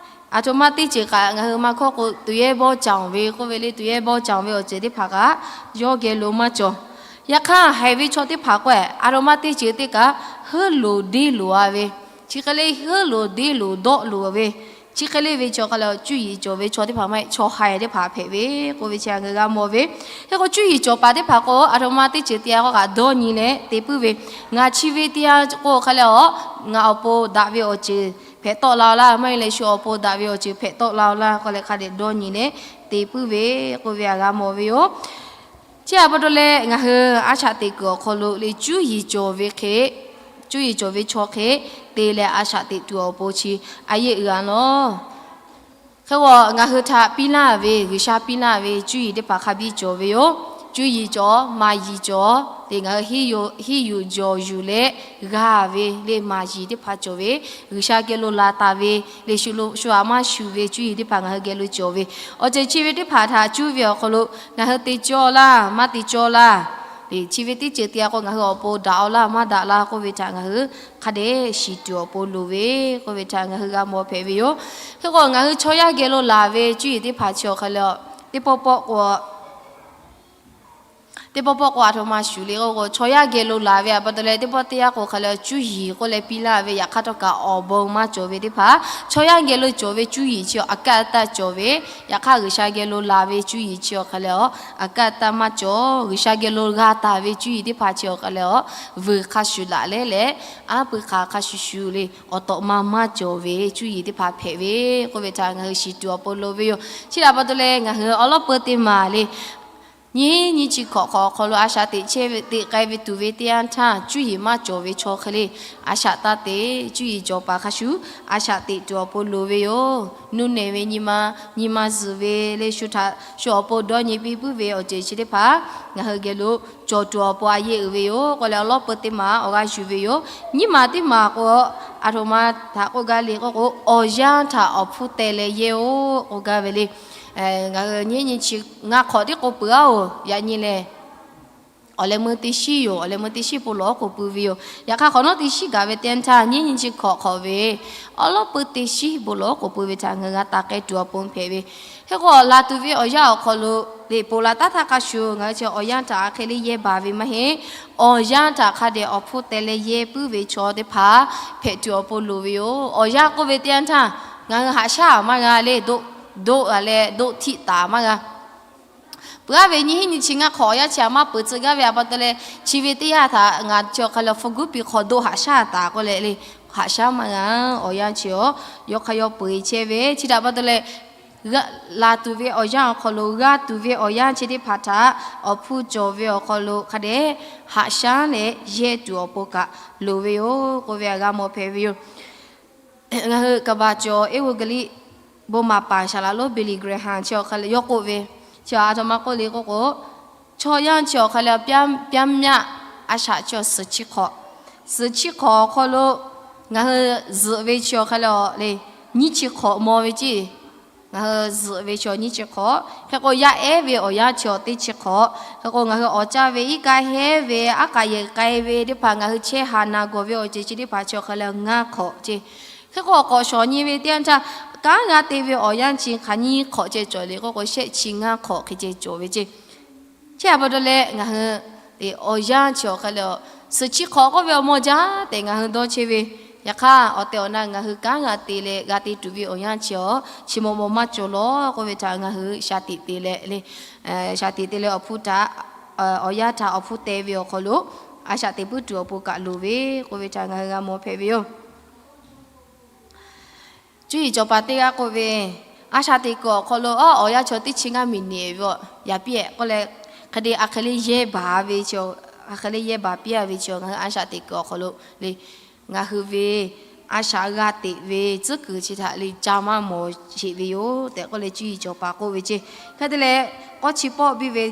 aˬ htoꞈ ma teˇ ceuˬ kaꞈ ngaˬ hui maˇ hkawˇ k'o, tuˬ yehˇ bawˇ canˍ ve k'oˆ ve le, tuˬ yehˇ bawˇ canˍ ve awˬ ceuˬ teˇ hpaˍ kaꞈ yawˇ geh lo maˇ cawˬ. Yaꞈ hk'aˇ, haiˬ ve chaw teˇ hpaˍ k'o, a htoꞈ ma teˇ ceuˬ teˇ kaꞈ heuˆ loˍ deˇ loˍ-a ve, chi hk'e le heuˆ loˍ deˇ loˍ dawˆ loˍ ve, chi hk'e le ve chaw hk'a leh, cuˇ yiˍ cawˬ ve chaw teˇ hpaˍ maˇ heˆ, chaw haiˬ teˇ hpaˍ hpehꞈ ve k'oˆ ve chi ngaˬ hui g'a mawˬ ve. Hk'e k'o, cuˇ yiˍ cawˬ paˍ teˇ hpaˍ k'o, a htoꞈ ma teˇ ceuˬ te-a k'o kaꞈ dawˇ nyi leh te puiˉ ve, ngaˬ chi ve te-a k'o hk'a leh, ngaˬ awˬ pon daꞈ ve awˬ ceuˬ hpehꞈ tawˆ la-o laˇ, maˇ heˆ leh shu awˬ pon daꞈ ve awˬ ceuˬ hpehꞈ tawˆ la-o laˇ k'oˆ leh hk'a dehꞈ dawˇ nyi leh te puiˉ ve k'oˆ ve htaꞈ g'a mawˬ ve yoˬ. Chi htaꞈ pa taw leh ngaˬ hui a shaꞈ teꞈ kuiˬ awˬ hk'aw lo le cuˇ yiˍ cawˬ ve hk'e, cuˇ yiˍ cawˬ ve chaw hk'e te leh a shaꞈ teꞈ tuˬ awˬ pon chi a yehˬ uiˍ-a lawˬ. Hk'e k'o, ngaˬ hui htaꞈ piˇ laˇ ve, G'uiˬsha piˇ laˇ ve cuˇ yiˍ teˇ hpaˍ hk'a biˇ cawˬ ve yoˬ. Cuˇ yiˍ cawˬ, maˍ yiˍ cawˬ, te ngaˬ hui henˇ yuˬ jawˬ yuˬ leh g'a ve le maˍ yiˍ teˇ hpaˍ cawˬ ve, G'uiˬsha geh lo laˬ taˍ ve le, shu lo shu aꞈ maˇ shuˍ ve cuˇ yiˍ teˇ hpaˍ ngaˬ hui geh lo cawˬ ve, awˬ ceuˬ chi ve teˇ hpaˍ htaꞈ cuˇ ve awˬ hk'aw lo ngaˬ hui te cawˇ laˇ, maˇ te cawˇ laˇ. Chi ve teˇ ceuˬ te-a k'o ngaˬ hui awˬ pon daꞈ-o laˇ, maˇ daꞈ laˇ k'oˆ ve htaꞈ ngaˬ hui hk'a dehꞈ shiˍ tuˬ awˬ pon loˍ ve k'oˆ ve htaꞈ ngaˬ hui g'a mawˬ hpehꞈ ve yoˬ. Hk'e k'o, ngaˬ hui chaw yaˇ geh lo laˬ ve cuˇ yiˍ teˇ hpaˍ chi awˬ hk'aw lo teˇ pawˆ pawˆ k'o, teˇ pawˆ pawˆ k'o a htoꞈ ma shuˍ le k'oˆ k'o, chaw yaˇ geh lo laˬ ve htaꞈ pa taw leh teˇ pawˆ teˇ yanˇ k'o hk'a leh cuˇ yiˍ k'oˆ leh piˇ laˇ ve, yaꞈ hk'aˇ htawˇ kaꞈ awˬ bon maˇ cawˬ ve teˇ hpaˍ, chaw yaˇ geh lo cawˬ ve cuˇ yiˍ chi awˬ a kaˆ taˆ cawˬ ve, yaꞈ hk'aˇ G'uiˬsha geh lo laˬ ve cuˇ yiˍ chi awˬ hk'aw lo a kaˆ taˆ maˇ cawˬ. G'uiˬsha geh lo g'a taˍ ve cuˇ yiˍ teˇ hpaˍ chi awˬ hk'aw lo vuiˬ hk'a shuˍ laꞈ leh leh, aˉ pui hk'aˬ hk'a shuˍ shuˍ le awˬ tawꞈ ma maˇ cawˬ ve cuˇ yiˍ teˇ hpaˍ hpehꞈ ve k'oˆ ve htaꞈ ngaˬ hui shiˍ tuˬ awˬ pon loˍ ve yoˬ. Chi htaꞈ pa taw leh ngaˬ hui awˬ lawˉ peu teˇ maˬ le nyiˇ nyiˇ chi hkawꞈ hk'awꞈ awˬ hk'aw lo a shaꞈ teꞈ chehˇ ve teꞈ k'ai ve tuˬ ve teˇ yanˇ htaˇ, cuˇ yiˍ maˇ cawˬ ve chaw hk'e le a shaꞈ taˇ te, cuˇ yiˍ cawˬ paˍ hk'a shuˍ a shaꞈ teꞈ tuˬ awˬ pon loˍ ve yoˬ. Nuˇ nehˬ ve nyi ma, nyi ma zuhˬ ve le shu htaꞈ shu awˬ pon dawˇ nyi piˇ puiˉ ve awˬ ceuˬ chi teˇ hpaˍ ngaˬ hui geh lo cawˬ tuˬ awˬ pon a yehˬ uiˍ ve yoˬ k'oˆ leh awˬ lawˉ peu teˇ maˬ awˬ g'aˇ yuˬ ve yoˬ. Nyiˇ maˬ teˇ maˬ k'o, a htoꞈ ma htaꞈ k'oˆ gaˇ le k'oˆ k'o, awˬ yanˇ htaꞈ awˬ hpfuhˇ teh leh yehˇ-oˆ k'oˆ gaˇ ve le. Ngaˬ hui nyiˇ nyiˇ chi ngaˇ hk'awꞈ tiˉ k'oˆ peuˬ-aˬ-oˬ, yaꞈ nyi lehˬ awˬ leh meuˇ teˇ shiˉ yoˬ. Awˬ leh meuˇ teˇ shiˉ bon lawˬ k'oˆ peuˬ ve yoˬ. Yaꞈ hk'aˇ hk'awꞈ nawˉ teˇ shiˉ gaˬ ve teˇ yanˇ htaˇ, nyiˇ nyiˇ chi hkawꞈ hk'awꞈ ve awˬ lawˉ peu teˇ shiˉ bon lawˬ k'oˆ peuˬ ve htaꞈ ngaˬ hui g'a taˍ k'ai tuˬ awˬ pon hpehꞈ ve. Hk'e k'o, laˬ tuˬ ve awˬ yanˇ awˬ hk'aw lo le ponˬ laˬ taˉ htaˇ hk'a shuˍ ngaˬ hui chi awˬ yanˇ htaꞈ a hk'e le yehˇ baˬ ve maˇ heˆ. Awˬ yanˇ htaꞈ hk'a dehꞈ awˬ hpfuhˇ teh leh yehˇ puiˉ ve chaw teˇ hpaˍ hpehꞈ tuˬ awˬ pon loˍ ve yoˬ. Awˬ yanˇ k'oˆ ve teˇ yanˇ htaˇ, ngaˬ hui haꞈ shaˉ maˇ g'a le, doˆ, doˆ a leh doˆ htiˆ taˍ maˇ g'a. Peuˬ-aˉ ve nyiˇ hinˉ nyiˇ chi ngaˇ hk'awꞈ awˬ yanˇ chi a maˇ peuˬ tcuh gaˇ ve htaꞈ pa taw leh, chi ve teˇ yanˇ htaꞈ ngaˬ chi awˬ hk'aw lo hpu guˉ piˇ hk'aw doˆ haꞈ shaˉ taˍ k'oˆ leh le, haꞈ shaˉ maˇ g'a. Awˬ yanˇ chi awˬ yawˇ hk'a yawˇ peu-eˬ chehˇ ve chi htaꞈ pa taw leh, laˬ tuˬ ve awˬ yanˇ awˬ hk'aw lo g'a tuˬ ve awˬ yanˇ chi teˇ hpaˍ htaꞈ awˬ hpfuhˇ cawˬ ve awˬ hk'aw lo hk'a dehꞈ haꞈ shaˉ leh yehˇ tuˬ awˬ pon kaꞈ loˍ ve yoˬ k'oˆ ve htaꞈ g'a mawˬ hpehꞈ ve yoˬ. Ngaˬ hui kaˍ baˬ cawˬ eˇ g'uˇ gaˬ liˇ bon maˍ paˍ shaˍ laꞈ lonˉ Billy Graham chi awˬ hk'aw lo yawˇ k'oˆ ve, chi a htoꞈ ma k'oˆ le k'oˆ k'o, chaw yaˇ chi awˬ hk'aw lo ပျမ်းမျှ a shaꞈ chi awˬ suhˍ chi hk'awꞈ, suhˍ chi hk'awꞈ awˬ hk'aw lo ngaˬ hui zuhꞈ ve chi awˬ hk'aw lo le nyiˇ chi hk'awꞈ maw ve ceˇ. Ngaˬ hui zuhꞈ ve chi awˬ nyiˇ chi hk'awꞈ, hk'e k'o yaˇ ehˉ ve awˬ yanˇ chi awˬ teˇ chi hk'awꞈ, hk'e k'o ngaˬ hui awˬ caˇ ve iˉ kaˆ hehˉ ve aˉ k'aꞈ yehˬ k'ai ve teˇ hpaˍ ngaˬ hui chehˇ haˍ naˍ gawˬ ve awˬ ceuˬ chi teˇ hpaˍ chi awˬ hk'aw lo ngaˇ hk'awꞈ ceˇ. Hk'e k'o k'awꞈ shawˍ nyi ve teˇ yanˇ htaˇ, kanˉ g'a te ve awˬ yanˇ chi hk'aˬ nyiˇ hk'awꞈ ceh cawˬ le k'oˆ k'o, shehˆ chi ngaˇ hk'awꞈ hk'e ceh cawˬ ve ceˇ. Chi htaꞈ pa taw leh ngaˬ hui awˬ yanˇ chi awˬ hk'aw lo suhˍ chi hk'awꞈ k'oˆ ve awˬ mawˇ jaˇ tehꞈ ngaˬ hui dawˇ chehˇ ve, yaꞈ hk'aˇ awˬ tehˬ awˬ na ngaˬ hui kanˉ g'a te leh g'a te tuˬ ve awˬ yanˇ chi awˬ chi maw maw maˇ cawˬ lawˬ k'oˆ ve htaꞈ ngaˬ hui shaˍ tiꞈ te leh le, shaˍ tiꞈ te leh awˬ hpfuhˇ htaꞈ, awˬ yanˇ htaꞈ awˬ hpfuhˇ teh ve awˬ hk'aw lo a shaꞈ teꞈ puiˉ tuˬ awˬ pon kaꞈ loˍ ve k'oˆ ve htaꞈ ngaˬ hui g'a mawˬ hpehꞈ ve yoˬ. Cuˇ yiˍ cawˬ paˍ teˇ g'aˇ k'oˆ ve, a shaꞈ teꞈ kuiˬ awˬ hk'aw lo awˬ yanˇ chi teˇ chi ngaˇ miˬ niꞈ ve yaꞈ piˇ-ehˍ k'oˆ leh, hk'e te a hk'e le yehˇ baˬ ve chi, a hk'e le yehˇ baˬ piˇ-a ve chi ngaˬ hui a shaꞈ teꞈ kuiˬ awˬ hk'aw lo le, ngaˬ hui ve a shaꞈ g'a teꞈ ve tcuhˉ kuiˬ chi htaꞈ le ca maˇ mawˬ sheˍ ve yoˬ tehꞈ k'oˆ leh cuˇ yiˍ cawˬ paˍ k'oˆ ve ceˇ. Hk'e te leh, k'awˇ chi pawˆ biˇ ve,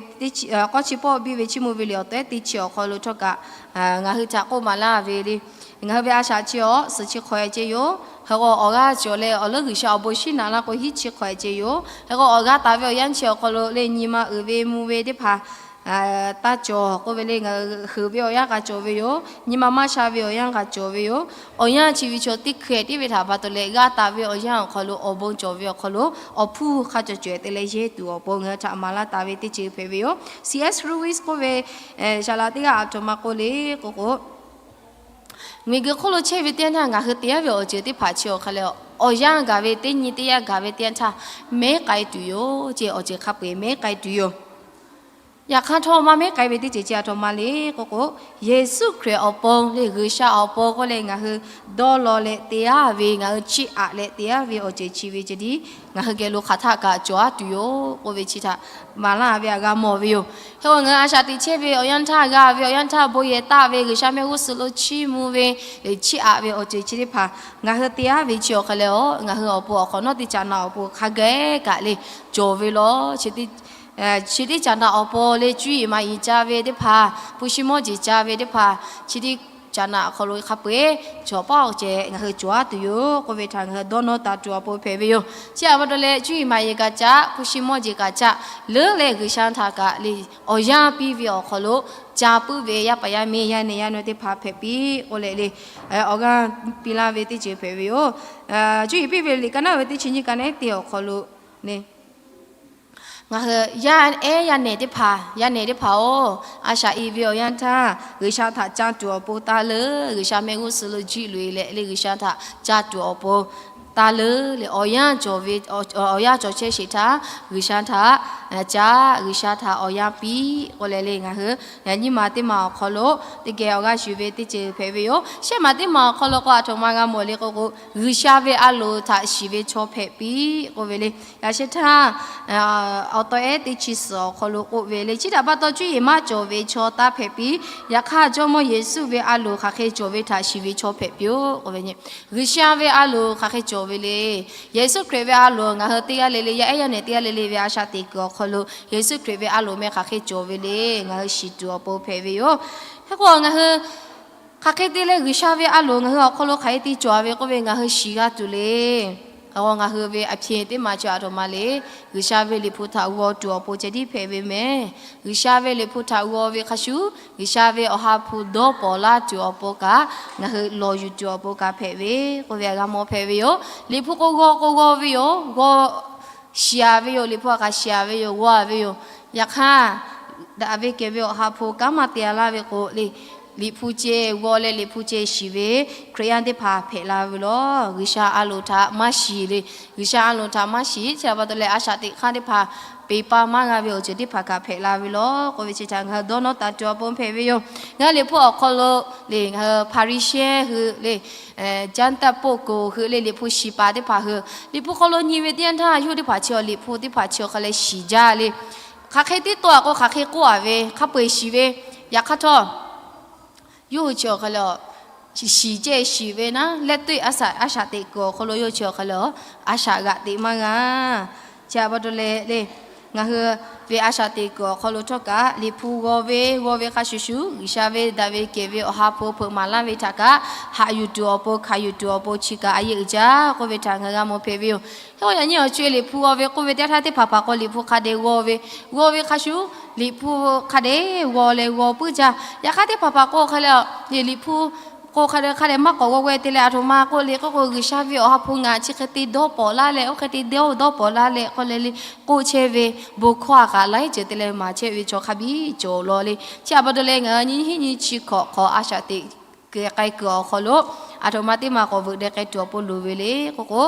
k'awˇ chi pawˆ biˇ ve chiˇ mvuh ve liꞈ awˬ tehˉ teˇ chi awˬ hk'aw lo htawˇ kaꞈ ngaˬ hui htaꞈ k'oˆ maˍ laˇ ve le, ngaˬ hui ve a shaꞈ chi awˬ suhˍ chi hk'awꞈ-e ceˇ yoˬ. Hk'e k'o awˬ g'aˇ cawˬ leh awˬ leuˉ G'uiˬsha awˬ bon shinˉ naꞈ laˇ k'o hiˉ chi hk'awꞈ-e ceˇ yoˬ. Hk'e k'o awˬ g'a taˍ ve awˬ yanˇ chi awˬ hk'aw lo le nyi ma uiˍ ve mvuh ve teˇ hpaˍ taˇ cawˬ k'oˆ ve le. Ngaˬ hui heuˬ ve awˬ yanˇ k'a cawˬ ve yoˬ. Nyi ma maˇ sha ve awˬ yanˇ k'a cawˬ ve yoˬ. Awˬ yanˇ chi ve chaw teˇ hkeh tiˉ ve htaꞈ pa taw leh g'a taˍ ve awˬ yanˇ awˬ hk'aw lo awˬ bon cawˬ ve awˬ hk'aw lo awˬ hpfuhˇ hk'a cawˬ cawehˬ te leh yehˇ tuˬ awˬ pon ngaˬ hui htaꞈ maˍ laˇ taˍ ve teˇ ceuˬ hpehꞈ ve yoˬ. C. S. Lewis k'oˆ ve saˍ laꞈ teˇ g'aˇ aˬ htoꞈ ma k'oˆ le k'oˆ k'o, miˬguiˬ hk'oˆ lo chehˇ ve teˇ yanˇ htaˇ ngaˬ hui te yaˇ ve awˬ ceuˬ teˇ hpaˍ chi awˬ hk'a leh, awˬ yanˇ gaˬ ve teˇ nyi teˇ yanˇ gaˬ ve teˇ yanˇ htaˇ mehˉ k'ai tuˬ yoˬ ce. Awˬ ceuˬ hk'a peu-eˬ mehˉ k'ai tuˬ yoˬ. Yaꞈ hk'aˇ htawˇ maˇ mehˉ k'ai ve teˇ ceuˬ chi aˬ htoꞈ ma le k'oˆ k'o, Yeˍsuˆ Hkriꞈ awˬ pon le, G'uiˬsha awˬ pon k'oˆ leh ngaˬ hui dawˇ law leh te yaˇ ve, ngaˬ hui chiˇ aꞈ leh te yaˇ ve awˬ ceuˬ chi ve ceh tiˉ ngaˬ hui geh lo hk'aˬ htaˆ kaꞈ cawˬ aˉ tuˬ yoˬ k'oˆ ve chi htaꞈ maˍ laˇ ve htaꞈ g'a mawˬ ve yoˬ. Hk'e k'o ngaˬ hui a shaꞈ teꞈ chehˇ ve awˬ yanˇ htaˇ, g'a ve awˬ yanˇ htaˇ, bon yehˬ taˆ ve, G'uiˬsha mehˆ g'uˇ suhˍ lo chiˇ mvuh ve, chiˇ aꞈ ve awˬ ceuˬ chi teˇ hpaˍ ngaˬ hui te aˉ ve chi awˬ hk'a leh, ngaˬ hui awˬ pon awˬ hk'awꞈ nawˉ teˇ caꞈ naꞈ awˬ pon hk'a geh kaꞈ le cawˬ ve law. Chi teˇ caꞈ naꞈ awˬ pon le cuˇ yiˍ maˍ yiˍ ca ve teˇ hpaˍ, hpu shi mawˇ jeˬ ca ve teˇ hpaˍ, chi teˇ caꞈ naꞈ awˬ hk'aw lo hk'a peu-eˬ cawˬ paˆ awˬ ceh ngaˬ hui cawˬ aˉ tuˬ yoˬ k'oˆ ve htaꞈ ngaˬ hui dawˇ nawˇ taˍ tuˬ awˬ pon hpehꞈ ve yoˬ. Chi aꞈ pa taw leh cuˇ yiˍ maˍ yiˍ kaꞈ caˆ, hpu shi mawˇ jeˬ kaꞈ caˆ, leuˉ leh G'uiˬsha htaꞈ kaꞈ le awˬ yanˇ piˇ ve awˬ hk'aw lo ca puiˉ ve yaˇ paˍ yaˇ miˇ yaˇ nehˬ yaˇ nawˬ teˇ hpaˍ hpehꞈ piˇ k'oˆ leh le awˬ g'aˇ piˇ laˇ ve teˇ ceuˬ hpehꞈ ve yoˬ. Cuˇ yiˍ piˇ ve liꞈ ka naˉ ve teˇ chi nyiˇ ka naˉ teˇ awˬ hk'aw lo le ngaˬ hui yaˇ ehˉ yaˇ nehˬ teˇ hpaˍ, yaˇ nehˬ teˇ hpaˍ-oˬ, a shaꞈ iˍ ve awˬ yanˇ htaˇ G'uiˬsha htaꞈ ca tuˬ awˬ pon taˇ leuˉ. G'uiˬsha mehˆ g'uˇ suhˍ lo jiˆ loꞈ e leh le G'uiˬsha htaꞈ ca tuˬ awˬ pon taˇ leuˉ le. Awˬ yanˇ cawˬ ve, awˬ yanˇ cawˬ chehˇ sheˍ htaˇ G'uiˬsha htaꞈ caˆ, G'uiˬsha htaꞈ awˬ yanˇ piˇ k'oˆ leh le ngaˬ hui nyi ma teˇ ma awˬ hk'aw lo teˇ geh awˬ g'aˇ yuˬ ve teˇ ceuˬ hpehꞈ ve yoˬ. Shehˆ maˬ teˇ ma awˬ hk'aw lo k'o aˬ htoꞈ ma g'a mawˬ le k'oˆ k'o, G'uiˬsha ve a loˍ htaꞈ shiˍ ve chaw hpehꞈ piˇ k'oˆ ve le. Yaꞈ sheh htaˇ awˬ tawˇ ehˉ teˇ chi suhˍ awˬ hk'aw lo k'oˆ ve le, chi htaꞈ pa taw cuˇ yiˍ maˇ cawˬ ve chaw taˇ hpehꞈ piˇ. Yaꞈ hk'aˇ Jawˇmawˇ Yeˍsuˆ ve a loˍ hk'aˬ hk'e cawˬ ve htaꞈ shiˍ ve chaw hpehꞈ piˇ-oˬ k'oˆ ve nyi. G'uiˬsha ve a loˍ hk'aˬ hk'e cawˬ ve le. Yeˍsuˆ Hkriꞈ ve a loˍ ngaˬ hui teˇ g'aˇ le le, yaˇ ehˉ yaˇ nehˬ teˇ g'aˇ le le ve a shaꞈ teꞈ kuiˬ awˬ hk'aw lo Yeˍsuˆ Hkriꞈ ve a loˍ meh hk'aˬ hk'e cawˬ ve le ngaˬ hui shiˍ tuˬ awˬ pon hpehꞈ ve yoˬ. Hk'e k'o ngaˬ hui hk'aˬ hk'e te leh G'uiˬsha ve a loˍ ngaˬ hui awˬ hk'aw lo hk'aˬ hk'e te cawˬ ve k'oˆ ve ngaˬ hui shiˍ g'a tuˬ le. Awˬ, ngaˬ hui ve aꞈ hpyeˬ teˇ maˬ chi aˬ htoꞈ ma le, G'uiˬsha ve liꞈ hpu htaꞈ g'aw tuˬ awˬ pon ceh tiˉ hpehꞈ ve mehˍ. G'uiˬsha ve liꞈ hpu htaꞈ g'aw ve hk'a shuˍ, G'uiˬsha ve awˬ ha hpu dawˇ pawnˍ laˇ tuˬ awˬ pon kaꞈ ngaˬ hui lawˬ yuˬ tuˬ awˬ pon kaꞈ hpehꞈ ve k'oˆ ve g'a mawˬ hpehꞈ ve yoˬ. Liꞈ hpu k'o g'aw k'o g'aw ve yoˬ, g'aw shiˍ-a ve yoˬ, liꞈ hpu a kaꞈ shiˍ-a ve yoˬ, g'aw-a ve yoˬ. Yaꞈ hk'aˇ, daꞈ ve kehˬ ve awˬ ha hpu kanˉ maˇ te-a laˇ ve k'o le, liꞈ hpu ceh g'aw leh liꞈ hpu ceh shiˍ ve Hkriꞈ yaˇ teˇ hpaˍ hpehꞈ la ve lawˬ. G'uiˬsha a loˍ htaꞈ maˇ shiˍ le, G'uiˬsha a loˍ htaꞈ maˇ shiˍ chi aꞈ pa taw leh a shaꞈ teꞈ hk'aˇ teˇ hpaˍ peˍ paˇ maˇ g'a ve awˬ ceuˬ teˇ hpaˍ kaꞈ hpehꞈ la ve lawˬ k'oˆ ve chi htaꞈ ngaˬ hui dawˇ nawˇ taˍ tuˬ awˬ pon hpehꞈ ve yoˬ. Ngaˬ hui liꞈ hpu awˬ hk'aw lo le ngaˬ hui Hpaˍriˍsehˇ hui le, caˇ taˆ poˆ koˍ hui le liꞈ hpu shiˍ paˍ teˇ hpaˍ hui liꞈ hpu hk'aw lo nyi ve teˇ yanˇ htaˇ yawˇ hui teˇ hpaˍ chi awˬ liꞈ hpu teˇ hpaˍ chi awˬ hk'a leh shiˍ jaˇ le. Hk'aˬ hk'e tiˉ tawˆ-a k'o hk'aˬ hk'e k'oˆ-a ve hk'a peu-eˬ shiˍ ve. Yaꞈ hk'aˇ htawˇ yawˇ hui chi awˬ hk'a leh shiˍ ceh shiˍ ve naˉ leh teˇ a shaꞈ, a shaꞈ teꞈ kuiˬ awˬ hk'aw lo yawˇ hui chi awˬ hk'a leh a shaꞈ g'aꞈ teꞈ maˇ g'a. Chi aꞈ pa taw leh le, ngaˬ hui ve a shaꞈ teꞈ kuiˬ awˬ hk'aw lo htawˇ kaꞈ liꞈ hpu g'aw ve, g'aw ve hk'a shuˍ shuˍ G'uiˬsha ve daꞈ ve kehˬ ve awˬ ha hpu hpeuꞈ maˍ laˇ ve htaꞈ kaꞈ haꞈ yuˬ tuˬ awˬ pon, hkanˍ yuˬ tuˬ awˬ pon chi kaꞈ a yehˬ uiˍ jaˇ k'oˆ ve htaꞈ ngaˬ g'a mawˬ hpehꞈ ve yoˬ. Hk'e k'o yaꞈ nyi awˬ co-e liꞈ hpu g'aw ve k'oˆ ve teˇ htaˇ teˇ hpaˍ hpaˍ k'o liꞈ hpu hk'a dehꞈ g'aw ve, g'aw ve hk'a shuˍ liꞈ hpu hk'a dehꞈ g'aw leh g'aw puiˉ jaˇ. Yaꞈ hk'aˇ teˇ hpaˍ hpaˍ k'o hk'a leh liꞈ hpu k'o hk'a dehꞈ hk'a dehꞈ maˇ k'awꞈ g'aw g'aw te leh aˬ htoꞈ ma k'oˆ le k'oˆ k'o, G'uiˬsha ve awˬ ha hpu ngaˬ chi hk'e te dawˇ pawnˍ laˇ leh oˇ hk'e te dawˇ dawˇ pawnˍ laˇ leh k'oˆ leh le k'oˆ chehˇ ve bon hkawˇ a kaꞈ laiˉ ceuˬ te leh maˍ chehˇ ve chaw hk'a biˇ cawˬ law le. Chi aꞈ pa taw leh ngaˬ hui nyiˇ hinˉ nyiˇ chi hkawꞈ hk'awꞈ a shaꞈ teꞈ kehˬ k'ai kuiˬ awˬ hk'aw lo aˬ htoꞈ ma teˇ ma k'awꞈ veuꞈ deh k'ai tuˬ awˬ pon loˍ ve le k'oˆ k'o,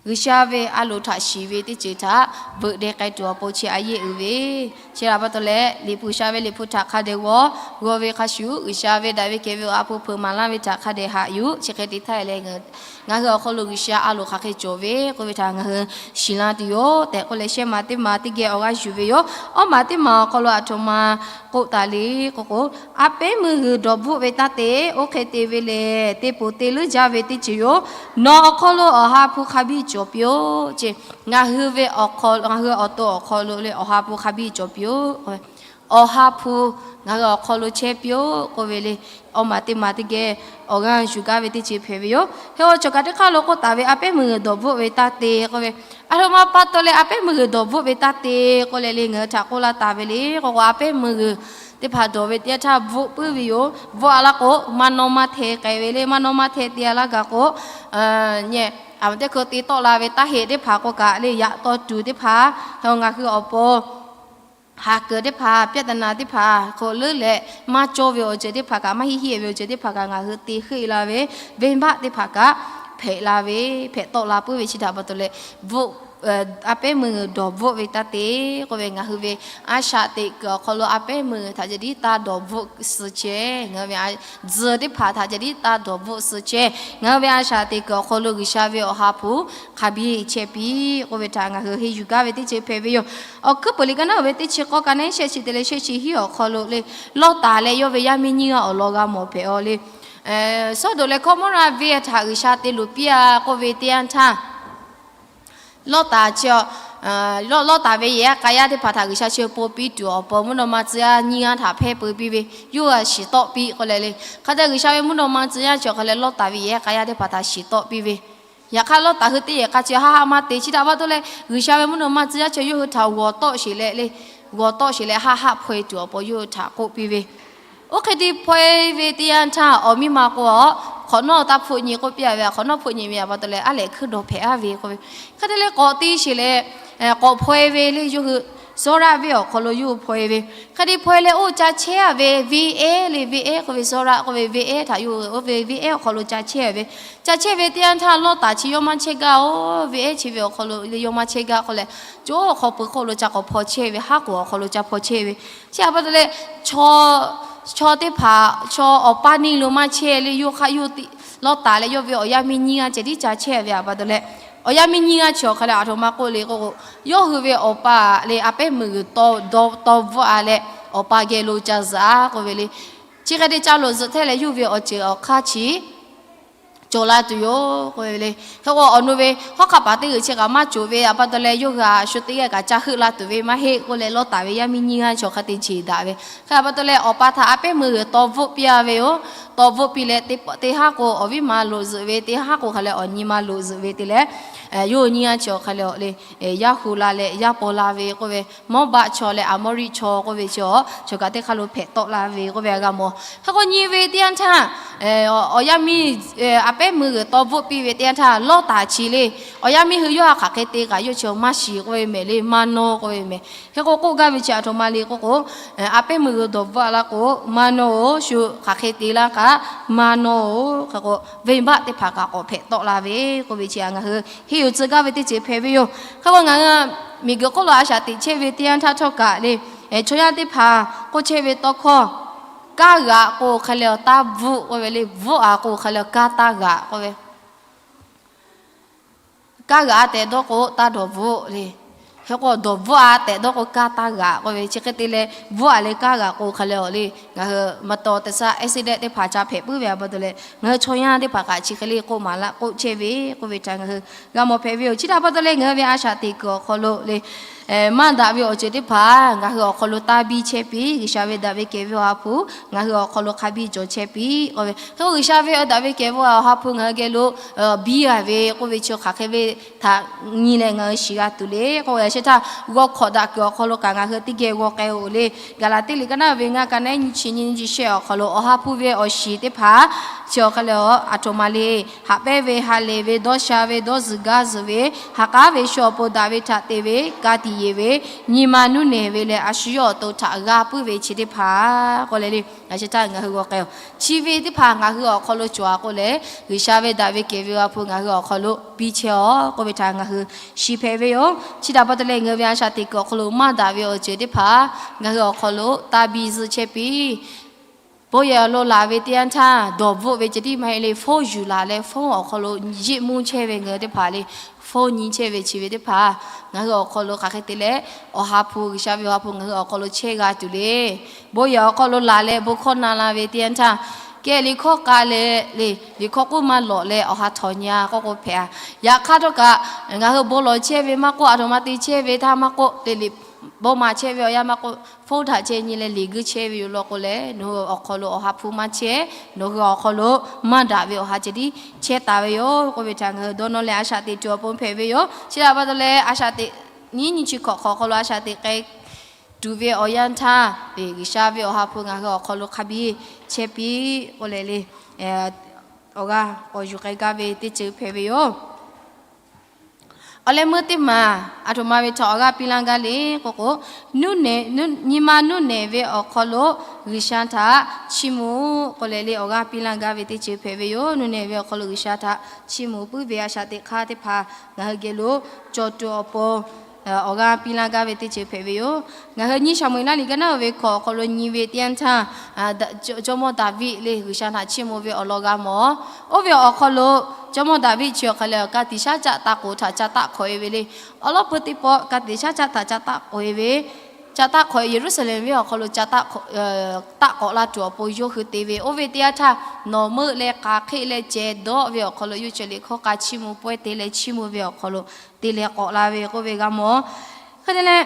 G'uiˬsha ve a loˍ htaꞈ shiˍ ve teˇ ceuˬ htaꞈ veuꞈ deh k'ai tuˬ awˬ pon chi a yehˬ uiˍ ve. Chi aꞈ pa taw leh liꞈ hpu sha ve liꞈ hpu htaꞈ hk'a dehꞈ g'aw, g'aw ve hk'a shuˍ G'uiˬsha ve daꞈ ve kehˬ ve awˬ ha hpu hpeuꞈ maˍ laˇ ve htaꞈ hk'a dehꞈ haꞈ yuˬ. Chi hk'e te htaˇ leh ngaˬ hui awˬ hk'aw lo G'uiˬsha a loˍ hk'aˬ hk'e cawˬ ve k'oˆ ve htaꞈ ngaˬ hui shiˍ laˇ tuˬ yoˬ tehꞈ k'oˆ leh shehˆ ma teˇ ma teˇ geh awˬ g'aˇ yuˬ ve yoˬ. Awˉ ma teˇ ma awˬ hk'aw lo aˬ htoꞈ ma k'oˆ taˍ le k'oˆ k'o, a pehˉ meuˇ g'uiˬ dawˬ bvuhˆ ve taˇ te, oˇ hk'e te ve lehˬ, teˇ poˬ te leuˉ jaˇ ve teˇ ceuˬ yoˬ. Nawˬ awˬ hk'aw lo awˬ ha hpu hk'a biˇ cawˬ piˇ-oˆ ce. Ngaˬ hui ve awˬ hk'aw, ngaˬ hui awˬ to awˬ hk'aw lo le awˬ ha hpu hk'a biˇ cawˬ piˇ-oˆ. Awˬ ha hpu ngaˬ hui awˬ hk'aw lo chehˇ piˇ-oˆ k'oˆ ve le. Awˬ maˬ teˇ maˬ teˇ geh awˬ g'aˇ yuˬ gaˇ ve teˇ ceuˬ hpehꞈ ve yoˬ. Hk'e k'o, cawˬ kaꞈ teˇ hk'aˇ lo k'oˆ taˍ ve, a pehˉ meuˇ g'uiˬ dawˬ bvuhˆ ve taˇ te k'oˆ ve, aˬ htoꞈ ma pa taw leh a pehˉ meuˇ g'uiˬ dawˬ bvuhˆ ve taˇ te k'oˆ leh le, ngaˬ hui htaꞈ k'oˆ laˇ taˍ ve le. K'o k'o, a pehˉ meuˇ g'uiˬ teˇ hpaˍ dawˬ ve teˇ yanˇ htaˇ bvuhˆ puiˉ ve yoˬ. Bvuhˆ a laˇ k'o, maˇ nawˇ maˇ hteh k'ai ve le. Maˇ nawˇ maˇ hteh te a laˇ gaˬ k'o, nyi, a teˇ hkui te tawˆ la ve taˇ heˆ teˇ hpaˍ k'o kaꞈ le, yaꞈ taw tuˬ teˇ hpaˍ, ngaˬ hui awˬ pon haˍ kuiˬ teˇ hpaˍ, ပြဿနာ teˇ hpaˍ hk'aw leuˉ leh maˇ cawˇ ve awˬ ceuˬ teˇ hpaˍ kaꞈ, maˇ heˆ heˆ ve awˬ ceuˬ teˇ hpaˍ kaꞈ ngaˬ hui te heuˆ la ve, venˇbaˆ teˇ hpaˍ kaꞈ hpehꞈ la ve, hpehꞈ tawˆ la puiˉ ve chi htaꞈ pa taw leh, a pehˉ meuˇ g'uiˬ dawˬ bvuhˆ ve taˇ te k'oˆ ve, ngaˬ hui ve a shaꞈ teꞈ kuiˬ awˬ hk'aw lo a pehˉ meuˇ g'uiˬ htaꞈ ca tiˉ taˇ dawˬ bvuhˆ suh chehˇ. Ngaˬ hui ve tzuhˬ teˇ hpaˍ htaꞈ ca tiˉ taˇ dawˬ bvuhˆ suh chehˇ. Ngaˬ hui ve a shaꞈ teꞈ kuiˬ awˬ hk'aw lo G'uiˬsha ve awˬ ha hpu hk'a biˇ chehˇ piˇ k'oˆ ve htaꞈ ngaˬ hui henˇ yuˬ gaˇ ve teˇ ceuˬ hpehꞈ ve yoˬ. Awˬ hkuiˉ peuˬ liꞈ ka naˉ uiˍ ve teˇ chi k'awˇ ka naˉ shehˆ chi te leh shehˆ chi hiˉ awˬ hk'aw lo le, Lawˇtaˍ leh yawˇ ve yaˇ miˇ nyiˇ g'aˇ awˬ lawn g'a mawˬ hpehꞈ-aw le. Soˉdonˍ leh Hkawˇmawˇraˆ venˇ htaꞈ G'uiˬsha te luˬ piˇ-a k'oˆ ve teˇ yanˇ htaˇ, Lawˇtaˍ chi, Lawˇtaˍ ve yehˬ yaˇ k'a yaˇ teˇ hpaˍ htaꞈ G'uiˬsha chi peu piˇ tuˬ awˬ pon mvuhˇ naw ma tcuh yaˇ nyiˇ g'aˇ htaꞈ hpehˇ peu piˇ ve, yawˇ g'a shiˍ tawˆ piˇ k'oˆ leh le. Hk'a te G'uiˬsha ve mvuhˇ naw ma tcuh yaˇ chi awˬ hk'a leh Lawˇtaˍ ve yehˬ yaˇ k'a yaˇ teˇ hpaˍ htaꞈ shiˍ tawˆ piˇ ve, yaꞈ hk'aˇ Lawˇtaˍ hui teˇ yehˬ k'a chi haˆ haˆ maˇ te. Chi htaꞈ pa taw leh G'uiˬsha ve mvuhˇ naw ma tcuh yaˇ chi yawˇ hui htaꞈ g'awˬ tawˆ sheˍ leh le, g'awˬ tawˆ sheˍ leh haˆ haˆ hpaw-e tuˬ awˬ pon yawˇ hui htaꞈ k'oˆ piˇ ve, oˇ hk'e te hpaw-e ve teˇ yanˇ htaˇ, awˬ miˇ ma k'o, hk'awꞈ nawˉ taˇ hpfuhˆ nyi k'oˆ piˇ-a ve, hk'awꞈ nawˉ hpfuhˆ nyi ve htaꞈ pa taw leh a lehˬ hkuiˉ dawˬ hpehꞈ-a ve k'oˆ ve, hk'e te leh k'awꞈ te sheˍ leh, k'awꞈ hpaw-e ve le. Yawˇ hui Sawˉraˆ venˇ awˬ hk'aw lo yawˇ hui hpaw-e ve, hk'e te hpaw-e leh oˇ ca chehˇ-a ve venˇ ehˉ le, venˇ ehˉ k'oˆ ve Sawˉraˆ k'oˆ ve venˇ ehˉ htaꞈ yawˇ hui oˇ ve venˇ ehˉ awˬ hk'aw lo ca chehˇ ve, ca chehˇ ve teˇ yanˇ htaˇ Lawˇtaˍ chi yawˇ maˇ chehˇ gaˇ-oˬ. Venˇ ehˉ chi ve awˬ hk'aw lo le yawˇ maˇ chehˇ gaˇ k'oˆ leh, co hk'aw pui hk'oˆ lo ca k'awꞈ hpaw chehˇ ve, haˉ k'oˍ awˬ hk'aw lo ca hpaw chehˇ ve, chi htaꞈ pa taw leh, chaw teˇ hpaˍ chaw awˬ paˇ neˇ lo maˇ chehˇ le. Yawˇ hk'aˇ yawˇ Lawˇtaˍ leh yawˇ ve awˬ yaˇ miˇ nyiˇ g'aˇ ceh tiˉ ca chehˇ ve htaꞈ pa taw leh, awˬ yaˇ miˇ nyiˇ g'aˇ chi awˬ hk'a leh aˬ htoꞈ ma k'oˆ le k'oˆ k'o, yawˇ hui ve awˬ pa le a pehˉ meuˇ g'uiˬ tawˇ bvuhˆ-a leh, awˬ pa geh lo ca zuhꞈ-a k'oˆ ve le. Chi hk'e te ca lo zuhꞈ htaˇ leh yawˇ ve awˬ ceuˬ awˬ hk'aˇ chi cawˬ la tuˬ yoˬ k'oˆ ve le. Hk'e k'o, awˬ nu ve hawˉ hk'aˆ paˍ teˇ g'uiˬ chi kaꞈ maˇ cawˬ ve htaꞈ pa taw leh, yawˇ hui a shu teˇ g'aˇ kaꞈ ca heuˆ la tuˬ ve maˇ heˆ k'oˆ leh, Lawˇtaˍ ve yaˇ miˇ nyiˇ g'aˇ chi awˬ hk'a te jeˬ daꞈ ve, hk'e htaꞈ pa taw leh awˬ pa htaꞈ a pehˉ meuˇ g'uiˬ tawˇ bvuhˆ piˇ-a ve yoˬ. Tawˇ bvuhˆ piˇ leh, teˇ haˉ k'o awˬ viˉ ma loꞈ zuhꞈ ve, teˇ haˉ k'o hk'a leh awˬ nyi ma loꞈ zuhꞈ ve te leh, yawˇ hui nyiˇ g'aˇ chi awˬ hk'a leh awˬ le, yaˇ hu la leh yaˇ paw la ve k'oˆ ve, Mawˇbaˆ chaw leh Aˍmawˇriˆ chaw k'oˆ ve chi awˬ, chaw kaꞈ teˇ hk'aˇ lo hpehꞈ tawˆ la ve k'oˆ ve g'a mawˬ. Hk'e k'o, nyi ve teˇ yanˇ htaˇ, awˬ yaˇ miˇ a pehˉ meuˇ g'uiˬ tawˇ bvuhˆ piˇ ve teˇ yanˇ htaˇ, Lawˇtaˍ chi le, awˬ yaˇ miˇ hui yawˇ hk'aˬ hk'e te kaꞈ yawˇ chi maˇ shiˍ k'oˆ ve mehˍ le, maˇ nawˇ k'oˆ ve mehˍ. Hk'e k'o, k'oˆ gaˇ ve chi aˬ htoꞈ ma le k'oˆ k'o, a pehˉ meuˇ g'uiˬ dawˬ bvuhˆ la k'o maˇ nawˇ-oˬ, shu hk'aˬ hk'e te laˇ kaꞈ maˇ nawˇ-oˬ. Hk'e k'o, venˇbaˆ teˇ hpaˍ kaꞈ k'awꞈ hpehꞈ tawˆ la ve k'oˆ ve chi ngaˬ hui henˇ yuˬ tcuh gaˇ ve teˇ ceuˬ hpehꞈ ve yoˬ. Hk'e k'o, ngaˬ hui miˬguiˬ hk'oˆ lo a shaꞈ teꞈ chehˇ ve teˇ yanˇ htaˇ htawˇ kaꞈ le, chaw yaˇ teˇ hpaˍ k'oˆ chehˇ ve tawˇ hkawˇ, kaˇ g'aꞈ k'o hk'a leh awˬ taˇ bvuhˆ k'oˆ ve le, bvuhˆ-a k'o hk'a leh kaˇ taˇ g'aꞈ k'oˆ ve, kaˇ g'aꞈ-a tehꞈ dawˇ k'o taˇ dawˬ bvuhˆ le. Hk'e k'o, dawˬ bvuhˆ-a tehꞈ dawˇ k'o kaˇ taˇ g'aꞈ k'oˆ ve, chi hk'e te leh bvuhˆ-a leh kaˇ g'aꞈ k'o hk'a leh awˬ le, ngaˬ hui maˇ taw teˇ saˉ accident teˇ hpaˍ ca hpehꞈ puiˉ ve htaꞈ pa taw leh, ngaˬ hui chaw yaˇ teˇ hpaˍ kaꞈ chi hk'e le k'oˆ maˍ laˇ k'oˆ chehˇ ve k'oˆ ve htaꞈ ngaˬ hui g'a mawˬ hpehꞈ ve yoˬ. Chi htaꞈ pa taw leh ngaˬ hui ve a shaꞈ teꞈ kuiˬ awˬ hk'aw lo le, maˇ daꞈ ve awˬ ceuˬ teˇ hpaˍ ngaˬ hui awˬ hk'aw lo taˇ biˇ chehˇ piˇ. G'uiˬsha ve daꞈ ve kehˬ ve awˬ ha hpu ngaˬ hui awˬ hk'aw lo hk'a biˇ cawˬ chehˇ piˇ k'oˆ ve. Hk'e k'o, G'uiˬsha ve daꞈ ve kehˬ ve awˬ ha hpu ngaˬ hui geh lo biˇ-a ve k'oˆ ve chi hk'aˬ hk'e ve htaꞈ nyi leh ngaˬ hui shiˍ g'a tuˬ le k'oˆ ve, yaꞈ sheh htaˇ g'aw hk'awꞈ daꞈ kuiˬ awˬ hk'aw lo kaꞈ ngaˬ hui teˇ geh g'aw k'ai-oˬ le. Gaˍlaˍtiˆ liꞈ ka naˉ ve ngaˇ ka naˉ nyiˇ chi nyiˇ nyiˇ chi shehˆ awˬ hk'aw lo awˬ ha hpu ve awˬ shiˍ teˇ hpaˍ chi awˬ hk'a leh a, aˬ htoꞈ ma le, haꞈ pehnˇ ve, ha lehˬ ve, dawˇ sha ve, dawˇ zuhˬ gaˇ zuhˬ ve, ha k'aˉ ve, shu awˬ pon daꞈ ve htaꞈ te ve, ka tiꞈ yeˬ ve, nyi ma nuˇ nehˬ ve leh a shu yawˇ awˬ to htaꞈ g'a puiˉ ve chi teˇ hpaˍ k'oˆ leh le, ngaˬ chi htaˇ ngaˬ hui g'aw k'ai-oˬ. Chi ve teˇ hpaˍ ngaˬ hui awˬ hk'aw lo cawˬ-a k'oˆ leh, G'uiˬsha ve daꞈ ve kehˬ ve awˬ ha hpu ngaˬ hui awˬ hk'aw lo biˇ chehˇ-aˬ k'oˆ ve htaꞈ ngaˬ hui shiˍ hpehꞈ ve yoˬ. Chi htaꞈ pa taw leh ngaˬ hui ve a shaꞈ teꞈ kuiˬ awˬ hk'aw lo maˇ daꞈ ve awˬ ceuˬ teˇ hpaˍ ngaˬ hui awˬ hk'aw lo taˇ biˇ zuhˆ chehˇ piˇ. Bon yehˬ lo laˬ ve teˇ yanˇ htaˇ dawˬ bvuhˆ ve ceh tiˉ maˇ heˆ le, phone yuˬ laˬ leh phone awˬ hk'aw lo yeˆ mvuhˇ chehˇ ve ngaˬ hui teˇ hpaˍ le, phone nyi chehˇ ve chi ve teˇ hpaˍ ngaˬ hui awˬ hk'aw lo hk'aˬ hk'e te leh awˬ ha hpu, G'uiˬsha ve awˬ ha hpu ngaˬ hui awˬ hk'aw lo chehˇ g'a tuˬ le. Bon yehˬ awˬ hk'aw lo laˬ leh bon hkawˇ na la ve teˇ yanˇ htaˇ, kehˬ liꞈ hkawˇ k'a leh le, liꞈ hkawˇ k'oˆ maˇ lawꞈ leh awˬ ha htawnˍ nyi-a k'oˆ k'o hpehꞈ-a. Yaꞈ hk'aˇ htawˇ kaꞈ ngaˬ hui bon lawˬ chehˇ ve maˇ k'oˆ, aˬ htoꞈ ma te chehˇ ve htaˇ maˇ k'oˆ le, liꞈ bon maˍ chehˇ ve awˬ yanˇ maˇ k'oˆ, hpoˇ htaꞈ ceh nyi leh liꞈ guiˇ chehˇ ve yoˬ law k'o leh, nawˬ hui awˬ hk'aw lo awˬ ha hpu maˇ chehˇ, nawˬ hui awˬ hk'aw lo maˇ daꞈ ve awˬ ha ceh tiˉ chehˇ taˍ ve yoˬ k'oˆ ve htaꞈ ngaˬ hui dawˇ nawˇ leh a shaꞈ teꞈ tuˬ awˬ pon hpehꞈ ve yoˬ. Chi htaꞈ pa taw leh a shaꞈ teꞈ nyiˉ nyi chi hkawꞈ hk'awꞈ awˬ hk'aw lo a shaꞈ teꞈ k'ai tuˬ ve awˬ yanˇ htaˇ, G'uiˬsha ve awˬ ha hpu ngaˬ hui awˬ hk'aw lo hk'a biˇ chehˇ piˇ k'oˆ leh le, awˬ g'aˇ k'awꞈ yuˬ k'ai gaˇ ve teˇ ceuˬ hpehꞈ ve yoˬ. Awˬ leh meuˇ teˇ maˬ aˬ htoꞈ ma ve htaꞈ awˬ g'aˇ piˇ laˇ gaˇ le k'oˆ k'o, nyi ma nuˇ nehˬ ve awˬ hk'aw lo G'uiˬsha htaꞈ chiˇ mvuh k'oˆ leh le awˬ g'aˇ piˇ laˇ gaˇ ve teˇ ceuˬ hpehꞈ ve yoˬ. Nuˇ nehˬ ve awˬ hk'aw lo G'uiˬsha htaꞈ chiˇ mvuh puiˉ ve a shaꞈ teꞈ hk'aˇ teˇ hpaˍ ngaˬ hui geh lo cawˬ tuˬ awˬ pon awˬ g'aˇ piˇ laˇ gaˇ ve teˇ ceuˬ hpehꞈ ve yoˬ. Ngaˬ hui nyiˇ Saˍmo-eˍlaˆ liꞈ ka naˉ uiˍ ve hkawꞈ awˬ hk'aw lo nyi ve teˇ yanˇ htaˇ, jawˇmawˇ Daˍviˆ le G'uiˬsha htaꞈ chiˇ mvuh ve awˬ lawn g'a mawˬ. Oˇ ve awˬ hk'aw lo jawˇmawˇ Daˍviˆ chi awˬ hk'aˬ leh ka tiꞈ shaˉ caˆ taˇ k'oˍ htaꞈ ca taˆ hk'awꞈ e ve le. Awˬ lawˉ peu teˇ pawˆ ka tiꞈ shaˉ caˆ htaꞈ ca taˆ k'oˍ e ve, ca taˆ hk'awꞈ e Yeˍruˆsaˍlehnˍ venˇ awˬ hk'aw lo ca taˆ k'awꞈ la tuˬ awˬ pon yawˇ hui te ve. Oˇ ve teˇ yanˇ htaˇ nawˬ meuˆ leh k'a hk'eˆ leh cehˬ dawˆ ve awˬ hk'aw lo yawˇ chi liꞈ hkawˇ k'a chiˇ mvuh pawehˇ te leh chiˇ mvuh ve awˬ hk'aw lo te leh k'awꞈ la ve k'oˆ ve g'a mawˬ. Hk'e te leh,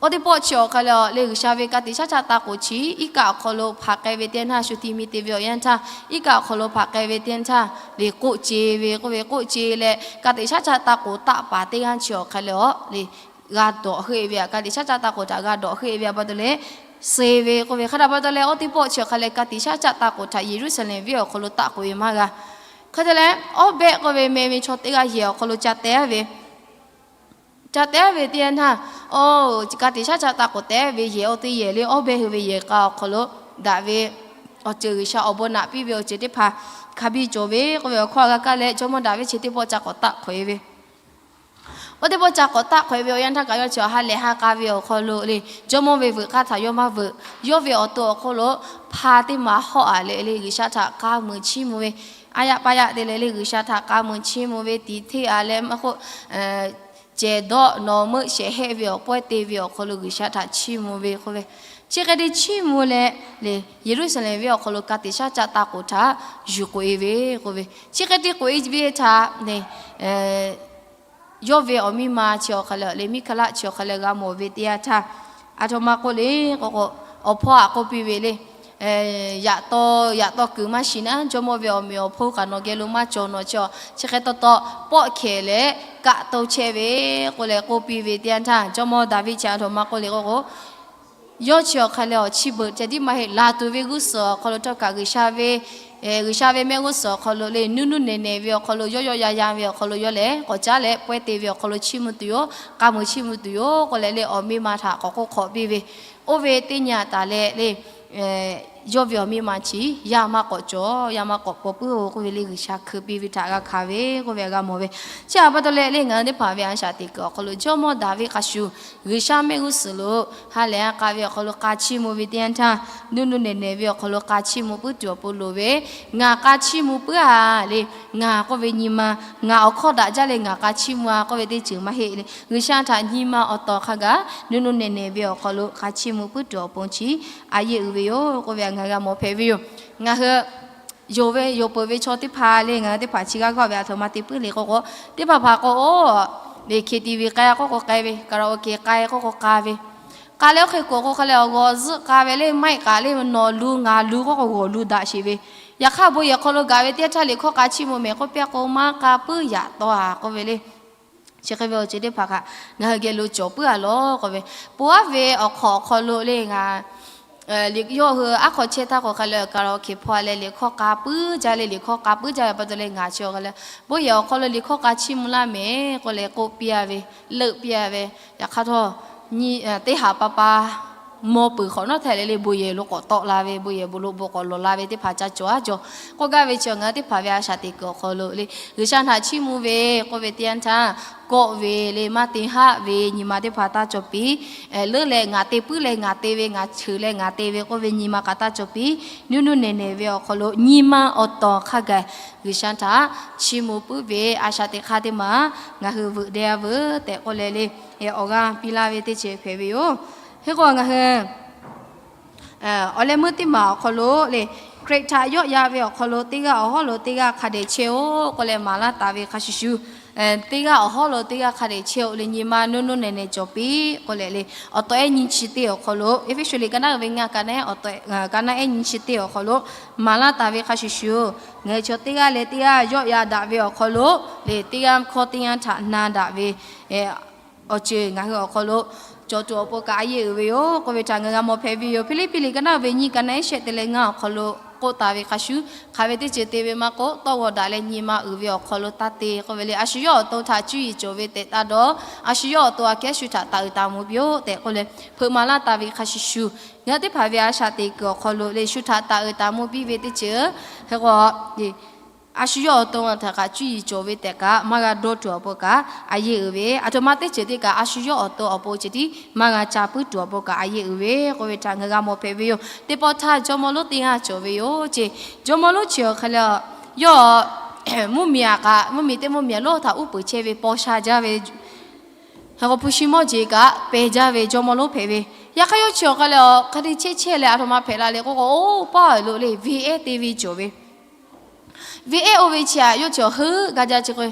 oˇ teˇ pawˆ chi awˬ hk'aˬ leh le G'uiˬsha ve ka tiꞈ shaˉ caˆ taˇ k'oˍ chi iˉ kaˆ awˬ hk'aw lo hpanˍ k'ai ve teˇ yanˇ htaˇ, shu ti mi te ve awˬ yanˇ htaˇ iˉ kaˆ awˬ hk'aw lo hpanˍ k'ai ve teˇ yanˇ htaˇ le k'oˆ ce ve k'oˆ ve, k'oˆ ce leh ka tiꞈ shaˉ caˆ taˇ k'oˍ taˆ paˍ teˇ g'aˇ chi awˬ hk'aˬ leh le g'a dawꞈ heuˆ e ve, ka tiꞈ shaˉ caˆ taˇ k'oˍ htaꞈ g'a dawꞈ heuˆ e ve a pa taw leh suh ve k'oˆ ve hk'a dehꞈ pa taw leh, oˇ teˇ pawˆ chi awˬ hk'aˬ leh ka tiꞈ shaˉ caˆ taˇ k'oˍ htaꞈ Yeˍruˆsaˍlehnˍ venˇ awˬ hk'aw lo taˆ k'oˍ e maˇ g'a. Hk'e te leh, Awˇbehˆ k'oˆ ve meh ve chaw teˇ g'aˇ yehˬ awˬ hk'aw lo ca teh ve, ca teh ve teˇ yanˇ htaˇ, ka tiꞈ shaˉ caˆ taˇ k'oˍ teh ve yehˬ oˇ teˇ yehˬ le Awˇbehˆ hui ve yehˬ k'a awˬ hk'aw lo daꞈ ve awˬ ceuˬ, G'uiˬsha awˬ bon naꞈ piˇ ve awˬ ceuˬ teˇ hpaˍ hk'a biˇ cawˬ ve k'oˆ ve awˬ hkawˇ a g'a kaˇ leh, jawˇmawˇ Daˍviˆ chi teˇ pawˆ ca k'awꞈ taˆ hk'awꞈ e ve. Oˇ teˇ pawˆ ca k'awꞈ taˆ hk'awꞈ e ve awˬ yanˇ htaˇ kaꞈ yawˇ chi awˬ ha lehˬ ha k'a ve awˬ hk'aw lo le, jawˇmawˇ ve veuꞈ k'aˇ htaꞈ yawˇ maˇ veuꞈ. Yawˇ ve awˬ to awˬ hk'oˆ lo hpa teˇ maˬ hawˆ a leh le G'uiˬsha htaꞈ k'a muiˬ chiˇ mvuh ve, a yaꞈ pa yaꞈ te leh le G'uiˬsha htaꞈ k'a muiˬ chiˇ mvuh ve, tiꞈ hteˇ a leh maˇ k'oˆ, cehˬ dawˆ nawˬ meuˆ shehˍ hehˆ ve awˬ pawehˇ te ve awˬ hk'aw lo G'uiˬsha htaꞈ chiˇ mvuh ve k'oˆ ve, chi hk'e te chiˇ mvuh leh le Yeˍruˆsaˍlehnˍ venˇ awˬ hk'aw lo ka tiꞈ shaˉ caˆ taˇ k'oˍ htaꞈ yuˬ k'oꞈ e ve k'oˆ ve, chi hk'e te k'oꞈ e ve htaꞈ le yawˇ ve awˬ miˇ ma chi awˬ hk'aˬ leh le miˇ hkaˇ laˆ chi awˬ hk'aˬ leh g'a mawˬ ve teˇ yanˇ htaˇ, a htoꞈ ma k'oˆ le k'o k'o, awˬ hpawˇ htaꞈ k'oˆ piˇ ve le, yaꞈ taw, yaꞈ taw kuiˬ maˇ shiˍ naˉ, jawˇmawˇ ve awˬ meꞈ awˬ hponˇ kaꞈ nawˬ geh lo maˇ cawˬ, nawˬ chi chi hk'e taw taw pawˆ hkehˍ leh kaˆ to chehˇ ve k'oˆ leh k'oˆ piˇ ve teˇ yanˇ htaˇ, jawˇmawˇ Daˍviˆ chi a htoꞈ ma k'oˆ le k'o k'o, yawˇ chi awˬ hk'aˬ leh awˬ chi beuꞈ ca tiˉ maˇ heˆ, laˬ tuˬ ve g'uˇ suhˍ awˬ hk'aw lo htawˇ kaꞈ G'uiˬsha ve G'uiˬsha ve mehˆ g'uˇ suhˍ awˬ hk'aw lo le nuˇ nuˇ nehˬ nehˬ ve awˬ hk'aw lo, yawˇ yawˇ yaˇ yaˇ ve awˬ hk'aw lo yawˇ lehˬ k'awꞈ caˉ leh pawehˇ te ve awˬ hk'aw lo chiˇ mvuh tuˬ yoˬ, k'a muiˬ chiˇ mvuh tuˬ yoˬ k'oˆ leh le awˬ miˇ ma htaꞈ k'awꞈ k'oˆ hk'awꞈ piˇ ve, oˇ ve teˇ nyi a taˍ leh le yawˇ ve awˬ miˇ ma chi yaˇ maˇ k'awꞈ cawˬ, yaˇ maˇ k'awꞈ paw puiˉ-oˬ k'oˆ ve le G'uiˬsha hkui piˇ ve htaꞈ g'a hkanˍ ve k'oˆ ve g'a mawˬ ve. Chi a pa taw leh le ngaˬ hui teˇ hpaˍ ve a shaꞈ teꞈ kuiˬ awˬ hk'aw lo jawˇmawˇ Daˍviˆ hk'a shuˍ G'uiˬsha mehˆ g'uˇ suhˍ lo ha lehˬ ha k'a ve awˬ hk'aw lo k'a chiˇ mvuh ve teˇ yanˇ htaˇ, nuˇ nuˇ nehˬ nehˬ ve awˬ hk'aw lo k'a chiˇ mvuh puiˉ tuˬ awˬ pon loˍ ve, ngaˬ k'a chiˇ mvuh puiˉ a le, ngaˬ k'oˆ ve nyi ma, ngaˬ awˬ hkawˇ daꞈ jaˇ leh ngaˬ k'a chiˇ mvuh a k'oˆ ve teˇ ceuˬ maˇ heˆ le, G'uiˬsha htaꞈ nyi ma awˬ tawˍ hk'a gaˬ nuˇ nuˇ nehˬ nehˬ ve awˬ hk'aw lo k'a chiˇ mvuh puiˉ tuˬ awˬ pon chi a yeˇ uiˍ ve yoˬ k'oˆ ve ngaˬ g'a mawˬ hpehꞈ ve yoˬ. Ngaˬ hui yonˍ ve yonˍ peuˬ ve chaw teˇ hpaˍ le ngaˬ hui teˇ hpaˍ chi g'aˇ g'awˇ ve a htoꞈ ma te puiˉ le k'oˆ k'o, teˇ hpaˍ hpaˍ k'o oˇ le hkeh ti ve k'ai k'oˆ k'o k'ai ve, karaoke k'ai k'oˆ k'o k'ai ve, k'ai leh oˇ hk'e k'oꞈ k'o hk'a leh awˬ g'awˬ zuhˆ k'ai ve le maˇ heˆ k'aꞈ le nawˬ lu ngaˬ lu k'oˆ k'o g'awˬ lu daꞈ sheˍ ve, yaꞈ hk'aˇ bon yehˬ hk'aw lo gaꞈ ve teˇ yanˇ htaˇ liꞈ hkawˇ k'a chiˇ mvuh mehˍ k'oˆ piˇ k'o maˇ k'a puiˉ yaꞈ taw a k'oˆ ve le. Chi hk'e ve awˬ ceuˬ teˇ hpaˍ kaꞈ ngaˬ hui geh lo cawˬ puiˉ a lawˬ k'oˆ ve, po aˉ ve awˬ hk'awꞈ awˬ hk'aw lo le ngaˬ yawˇ hui aˉ hk'aw chehˇ htaˇ k'o hk'a leh karaoke hpawˇ a leh liꞈ hkawˇ k'a puiˉ jaˇ le, liꞈ hkawˇ k'a puiˉ jaˇ ve pa taw leh ngaˬ chi awˬ hk'a leh bon yehˬ awˬ hk'aw lo liꞈ hkawˇ k'a chiˇ mvuh laˇ mehˍ k'oˆ leh k'oˆ piˇ a ve, leuˆ piˇ a ve, yaꞈ hk'aˇ htawˇ nyi teˇ haꞈ pa pa mawˇ peuˬ hk'awꞈ nawˉ htaˇ leh le bon yehˬ lo k'awꞈ tawˆ la ve, bon yehˬ bon lo bon k'awꞈ lawˬ la ve teˇ hpaˍ ca cawˬ a cawˬ. K'oˆ gaˇ ve chi ngaˬ hui teˇ hpaˍ ve a shaꞈ teꞈ kuiˬ awˬ hk'aw lo le G'uiˬsha htaꞈ chiˇ mvuh ve k'oˆ ve teˇ yanˇ htaˇ, kawˆ ve le maˇ te haˆ ve nyi ma teˇ hpaˍ taˇ cawˬ piˇ, leuˉ leh ngaˬ te puiˉ leh ngaˬ te ve, ngaˬ cheuˬ leh ngaˬ te ve k'oˆ ve nyi ma kaꞈ taˇ cawˬ piˇ, nuˇ nuˇ nehˬ nehˬ ve awˬ hk'aw lo nyi ma awˬ tawˍ hk'a gaˬ G'uiˬsha htaꞈ chiˇ mvuh puiˉ ve a shaꞈ teꞈ hk'aˇ teˇ maˬ ngaˬ hui veuꞈ deh a veuˬ tehꞈ k'oˆ leh le awˬ g'aˇ piˇ laˇ ve teˇ ceuˬ hpehꞈ ve yoˬ. Hk'e k'o ngaˬ hui awˬ leh meuˇ teˇ maˬ awˬ hk'aw lo le Hkriꞈ htaꞈ yawˆ yan ve awˬ hk'aw lo teˇ g'aˇ awˬ hawˉ lo teˇ g'aˇ hk'a dehꞈ chehˇ-oˆ k'oˆ leh maˍ laˇ taˍ ve hk'a shuˍ shuˍ, teˇ g'aˇ awˬ hawˉ lo teˇ g'aˇ hk'a dehꞈ chehˇ-oˆ le, nyi ma nuˇ nuˇ nehˬ nehˬ cawˬ piˇ k'oˆ leh le, awˬ taw ehˉ nyi chi teˇ awˬ hk'aw lo, Eˇfeˇsuꞈ liꞈ ka naˉ uiˍ ve ngaˇ, ka naˉ ehˉ nyi chi teˇ awˬ hk'aw lo, maˍ laˇ taˍ ve hk'a shuˍ shuˍ, ngaˬ hui chaw teˇ g'aˇ leh teˇ g'aˇ yawˆ yan daꞈ ve awˬ hk'aw lo le, teˇ g'aˇ hkawˇ teˇ yanˇ htaꞈ na daꞈ ve awˬ ceuˬ ngaˬ hui awˬ hk'aw lo cawˬ tuˬ awˬ pon kaꞈ a yehˬ uiˍ ve yoˬ k'oˆ ve htaꞈ ngaˬ g'a mawˬ hpehꞈ ve yoˬ. Hpiˇliˇpiˆ liꞈ ka naˉ uiˍ ve nyiˇ, ka naˉ ehˉ shehˆ teˇ leh ngaˇ awˬ hk'aw lo k'oˆ taˍ ve hk'a shuˍ, hk'aˬ ve teˇ ceuˬ te ve maˇ k'oˆ, tawˇ g'awˬ daꞈ leh nyi ma uiˍ ve awˬ hk'aw lo taˇ te k'oˆ ve le. A shu yawˇ awˬ to htaꞈ cuˇ yiˍ cawˬ ve tehꞈ taˇ dawˇ. A shu yawˇ awˬ to aꞈ kehˉ shu htaꞈ taˍ uiˍ taˍ mvuh piˇ-oˆ tehꞈ k'oˆ leh hpeuꞈ maˍ laˇ taˍ ve hk'a shuˍ shuˍ, ngaˬ hui teˇ hpaˍ ve a shaꞈ teꞈ kuiˬ awˬ hk'aw lo le, shu htaꞈ taˍ uiˍ taˍ mvuh piˇ ve teˇ ceuˬ, hk'e k'o a shu yawˇ awˬ to htaꞈ kaꞈ cuˇ yiˍ cawˬ ve tehꞈ kaꞈ maˇ g'a dawˇ tuˬ awˬ pon kaꞈ a yehˬ uiˍ ve, aˬ htoꞈ ma teˇ ceuˬ te kaꞈ a shu yawˇ awˬ to awˬ pon ceh tiˉ maˇ g'a ca puiˉ tuˬ awˬ pon kaꞈ a yehˬ uiˍ ve k'oˆ ve htaꞈ ngaˬ g'a mawˬ hpehꞈ ve yoˬ. Teˇ pawˆ htaˇ jawˇmawˇ lonˉ teˇ g'aˇ cawˬ ve yoˬ ceˇ. Jawˇmawˇ lonˉ chi awˬ hk'e le, yawˇ mvuhˇmiˬ aꞈ kaꞈ, mvuhˇmiˬ teˇ mvuhˇmiˬ lonˉ htaꞈ uˉ peunˍ chehˇ ve paw sha jaˇ ve, hk'e k'o hpu shi mawˇ jeˬ kaꞈ peh jaˇ ve jawˇmawˇ lonˉ hpehꞈ ve. Yaꞈ hk'aˇ yawˇ chi awˬ hk'e le, hk'a te chehˇ chehˇ leh aˬ htoꞈ ma hpehꞈ la le k'oˆ k'o, oˇ paˇ lo le venˇ ehˉ te ve cawˬ ve. Venˇ ehˉ oˇ ve chi aꞈ yawˇ chi awˬ heuˆ gaˇ jaˇ chi k'o,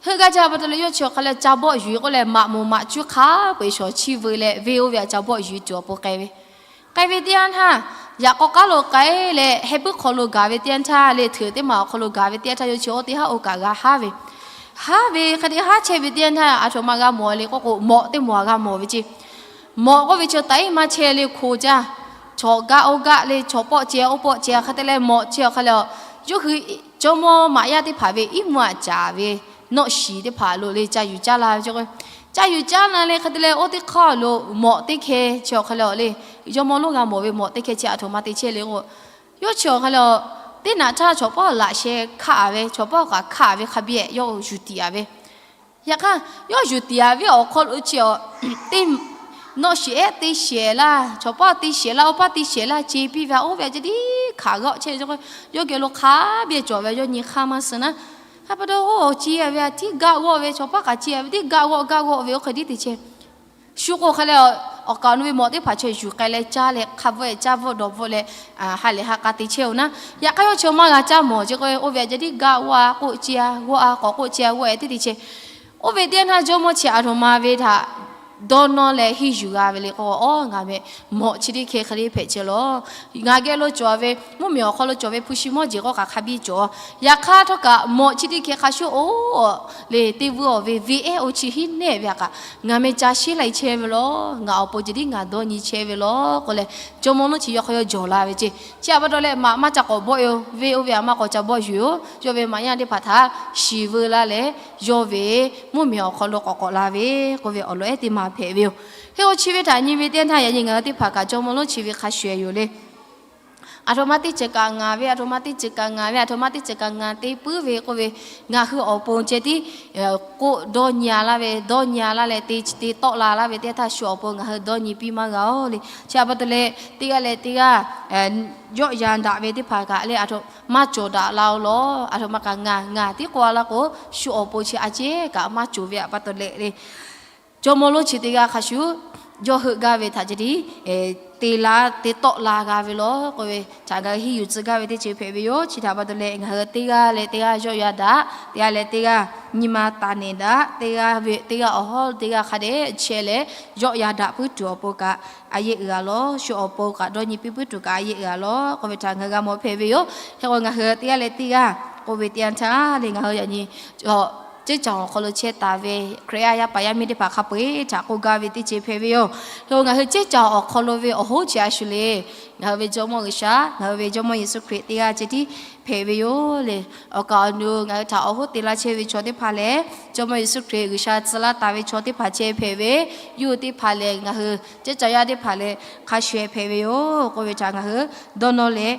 heuˆ gaˇ jaˇ pa taw leh yawˇ chi awˬ hk'e le ca bawˆ yuˬ-e k'oˆ leh maꞈ moˍ maꞈ cuˇ hk'a peu-eˬ shawˍ chiˇ veu leh venˇ oˇ ve aꞈ ca bawˆ yuˬ-e tuˬ awˬ pon k'ai ve. K'ai ve teˇ yanˇ htaˇ, yaꞈ k'aw k'aˉ lo k'ai leh heh puiˉ hk'aw lo gaˬ ve teˇ yanˇ htaˇ le, hteuꞈ teˇ maˬ awˬ hk'aw lo gaˬ ve teˇ yanˇ htaˇ yawˇ chi oˇ teˇ haˉ oˇ kaꞈ g'a haˉ ve. Haˉ ve hk'e te haˉ chehˇ ve teˇ yanˇ htaˇ aˬ htoꞈ ma g'a mawˬ le k'oˆ k'o, mawꞈ teˇ mawˬ aꞈ g'a mawˬ ve ceˇ. Mawꞈ k'oˆ ve chi taiˉ maˇ chehˇ le, hko jaˇ. Chaw gaˆ oˇ gaˆ le, chaw pawˆ ceh oˇ pawˆ ceh hk'e te leh mawꞈ chi awˬ hk'e le, yawˇ hui jawˇmawˇ maꞈ yaˇ teˇ hpaˍ ve iˉ mvuhˇ aꞈ caˍ ve nawˆ shiˍ teˇ hpaˍ lo le ca yuˬ caˉ la ve ceˇ k'o, ca yuˬ caˉ la le hk'e te leh oˇ teˇ hk'aˇ lo mawꞈ teˇ hkeh chi awˬ hk'e le le, jawˇmawˇ lonˉ g'a mawˬ ve mawꞈ teˇ hkeh chi aˬ htoꞈ ma te chehˇ le k'o, yawˇ chi awˬ hk'e le teˇ naꞈ htaˇ chaw pawˆ laꞈ sheh hkaˆ-a ve, chaw pawˆ kaꞈ hkaˆ-a ve hk'a biˇ-ehˍ yawˇ yuˬ tiꞈ-a ve. Yaꞈ hk'aˇ yawˇ yuˬ tiꞈ-a ve awˬ hk'aw lo chi a, teˇ nawˆ shiˍ ehˉ te shehˍ laˇ, chaw pawˆ te shehˍ laˇ, oˇ paˇ te shehˍ laˇ ce piˇ ve, oˇ ve aꞈ ceh tiˉ hkaꞈ g'awˆ chehˇ ve k'o, yawˇ geh lo hk'a biˇ cawˬ ve yawˇ nyi hk'aˇ maˇ suh naˉ. Hk'a pa taw oˇ ce-a ve aꞈ tiˉ gaˆ g'awˆ ve, chaw pawˆ kaꞈ ce-a ve tiˉ gaˆ g'awˆ gaˆ g'awˆ ve oˇ hk'e tiˉ te chehˇ. Shu k'o hk'e le, awˬ kaˍ awˬ nu ve mawꞈ teˇ hpaˍ chi yuˬ k'ai leh caˇ leh hk'a bvuhˆ-e caˇ bvuhˆ dawˬ bvuhˆ leh, ha lehˬ ha k'a te chehˇ-oˬ naˉ. Yaꞈ hk'aˇ yawˇ chi maˇ g'a caˇ mawˬ chi k'o, oˇ ve aꞈ ceh tiˉ gaˆ g'awˆ-a k'oˆ ce-a g'awˆ-a k'awꞈ k'oˆ ce-a g'awˆ-e tiˉ te chehˇ. Oˇ ve teˇ yanˇ htaˇ jawˇmawˇ chi aˬ htoꞈ ma ve htaꞈ dawˇ nawˇ leh henˇ yuˬ g'a ve le k'o, oˇ ngaˬ ve mawꞈ chi teˇ hkeh hk'e le hpehꞈ chehˇ lawˬ. Ngaˬ geh lo cawˬ ve mvuhˇmiˬ awˬ hk'aw lo cawˬ ve hpu shi mawˇ jeˬ k'oˆ kaꞈ hk'a biˇ cawˬ. Yaꞈ hk'aˇ htawˇ kaꞈ mawꞈ chi teˇ hkeh hk'a shuˍ-oˬ le, teˇ vuiˇ awˬ ve venˇ ehˉ oˇ chi hiˉ nehˆ ve aꞈ kaꞈ ngaˬ meh ca sheˉ lai chehˇ ve lawˬ. Ngaˬ awˬ pon ceh tiˉ ngaˬ dawˇ nyi chehˇ ve lawˬ k'oˆ leh, jawˇmawˇ lonˉ chi yawˇ hk'aw yawˇ jawˬ la ve ceˇ. Chi aꞈ pa taw leh maꞈ maˇ ca k'awꞈ bawˆ-e-oˬ, venˇ oˇ ve aꞈ maˇ k'awꞈ ca bawˆ yuˬ-oˬ. Yawˇ ve maꞈ yaˇ teˇ hpaˍ htaꞈ shiˍ veu laˇ leh, yawˇ ve mvuhˇmiˬ awˬ hk'aw lo k'awꞈ k'awꞈ la ve k'oˆ ve awˬ lawn ehˉ teˇ ma hpehꞈ ve yoˬ. Hk'e k'o chi ve htaꞈ nyi ve teˇ yanˇ htaˇ yaꞈ nyi ngaˬ hui teˇ hpaˍ kaꞈ jawˇmawˇ lonˉ chi ve hk'a shuˍ-eˬ yoˬ le. Aˬ htoꞈ ma teˇ ceuˬ kaꞈ ngaˬ ve, aˬ htoꞈ ma teˇ ceuˬ kaꞈ ngaˬ ve, aˬ htoꞈ ma teˇ ceuˬ kaꞈ ngaˬ te puiˉ ve k'oˆ ve, ngaˬ hui awˬ pon ceh tiˉ k'oˆ dawˇ nyi-a laˇ ve, dawˇ nyi-a laˇ leh te tawˆ la laˇ ve teˇ yanˇ htaˇ shu awˬ pon ngaˬ hui dawˇ nyi piˇ maˇ g'a-oˬ le. Chi aꞈ pa taw leh teˇ g'aˇ leh teˇ g'aˇ yawˆ yan daꞈ ve teˇ hpaˍ kaꞈ le, aˬ htoꞈ maˇ cawˬ daꞈ la-oˬ lawˬ. Aˬ htoꞈ ma kaꞈ ngaˬ ngaˬ tiˉ k'oˆ-a laˇ k'o, shu awˬ pon chi a cehˉ kaꞈ maˇ cawˬ ve aꞈ pa taw leh le, jawˇmawˇ lonˉ chi teˇ g'aˇ hk'a shuˍ yawˇ heuˆ gaˇ ve htaꞈ ceh tiˉ te la te tawˆ la g'a ve lawˬ k'oˆ ve htaꞈ ngaˬ hui henˇ yuˬ tcuh gaˇ ve teˇ ceuˬ hpehꞈ ve yoˬ. Chi htaꞈ pa taw leh ngaˬ hui teˇ g'aˇ leh teˇ g'aˇ yawˆ yan daꞈ, teˇ g'aˇ leh teˇ g'aˇ nyi ma taˍ nehˬ daꞈ, teˇ g'aˇ ve teˇ g'aˇ awˬ hawˉ teˇ g'aˇ hk'a dehꞈ chehˇ leh, yawˆ yan daꞈ puiˉ tuˬ awˬ pon kaꞈ a yehˬ uiˍ-a lawˬ. Shu awˬ pon kaꞈ dawˇ nyi piˇ puiˉ tuˬ kaꞈ a yehˬ uiˍ-a lawˬ k'oˆ ve htaꞈ ngaˬ g'a mawˬ hpehꞈ ve yoˬ. Hk'e k'o ngaˬ hui teˇ g'aˇ leh teˇ g'aˇ k'oˆ ve teˇ yanˇ htaˇ le, ngaˬ hui yaꞈ nyi ceˇ caˬ awˬ hk'aw lo chehˇ taˍ ve Hkriꞈ yaˇ yaˇ paˍ yaˇ miˇ teˇ hpaˍ hk'a peu-eˬ htaꞈ k'oˆ gaˇ ve teˇ ceuˬ hpehꞈ ve yoˬ. Hk'e k'o ngaˬ hui ceˇ caˬ awˬ hk'aw lo ve awˬ hoˉ chi a shu le, ngaˬ hui ve Jawˇmawˇ G'uiˬsha, ngaˬ hui ve Jawˇmawˇ Yeˍsuˆ Hkriꞈ teˇ g'aˇ ceh tiˉ hpehꞈ ve yoˬ le. Awˬ kaˍ awˬ nu ngaˬ hui htaꞈ awˬ hoˉ te laˇ chehˇ ve chaw teˇ hpaˍ lehˬ, Jawˇmawˇ Yeˍsuˆ Hkriꞈ G'uiˬsha tcuh laˇ taˍ ve chaw teˇ hpaˍ chehˇ hpehꞈ ve yoˬ. Teˇ hpaˍ lehˬ ngaˬ hui ceˇ caˬ yaˇ teˇ hpaˍ lehˬ hk'a shuˍ-eˬ hpehꞈ ve yoˬ k'oˆ ve htaꞈ ngaˬ hui dawˇ nawˇ leh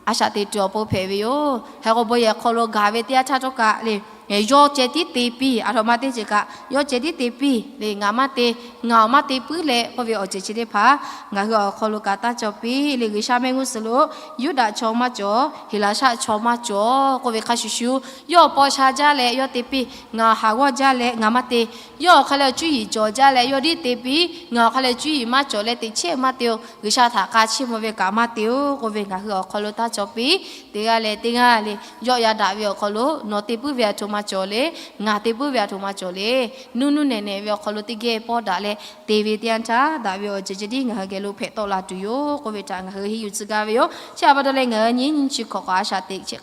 a shaꞈ teꞈ tuˬ awˬ pon hpehꞈ ve yoˬ. Hk'e k'o bon yehˬ hk'aw lo gaˬ ve teˇ yanˇ htaˇ htawˇ kaꞈ le, yawˇ ceh tiˉ te piˇ, aˬ htoꞈ ma teˇ ceuˬ kaꞈ yawˇ ceh tiˉ te piˇ le, ngaˬ maˇ te, ngaˬ awˬ maˇ te puiˉ leh k'oˆ ve awˬ ceuˬ chi teˇ hpaˍ ngaˬ hui awˬ hk'aw lo kaꞈ taˇ cawˬ piˇ le. G'uiˬsha mehˆ g'uˇ suhˍ lo Yuˇdaꞈ chaw maˇ cawˬ, Heˍlaˍsaˆ chaw maˇ cawˬ k'oˆ ve hk'a shuˍ shuˍ, yawˇ paw sha jaˇ leh yawˇ te piˇ, ngaˬ haˍ g'awˇ jaˇ leh ngaˬ maˇ te. Yawˇ awˬ hk'a leh cuˇ yiˍ cawˬ jaˇ leh yawˇ tiˉ te piˇ, ngaˬ awˬ hk'a leh cuˇ yiˍ maˇ cawˬ leh teꞈ chehˇ maˇ te-oˬ. G'uiˬsha htaꞈ k'a chiˇ mvuh ve kaꞈ maˇ te-oˬ k'oˆ ve ngaˬ hui awˬ hk'aw lo taˇ cawˬ piˇ. Teˇ g'aˇ leh teˇ g'aˇ le, yawˆ yan daꞈ ve awˬ hk'aw lo nawˬ te puiˉ ve aˬ htoꞈ ma cawˬ le. Ngaˬ te puiˉ ve aˬ htoꞈ ma cawˬ le. Nuˇ nuˇ nehˬ nehˬ ve awˬ hk'aw lo teˇ geh pawˇ daꞈ leh te ve teˇ yanˇ htaˇ, daꞈ ve awˬ ceuˬ ceh tiˉ ngaˬ hui geh lo hpehꞈ tawˆ la tuˬ yoˬ k'oˆ ve htaꞈ ngaˬ hui henˇ yuˬ tcuh gaˇ ve yoˬ. Chi htaꞈ pa taw leh ngaˬ hui nyiˇ nyiˇ chi hk'awꞈ k'awꞈ a shaꞈ teꞈ chi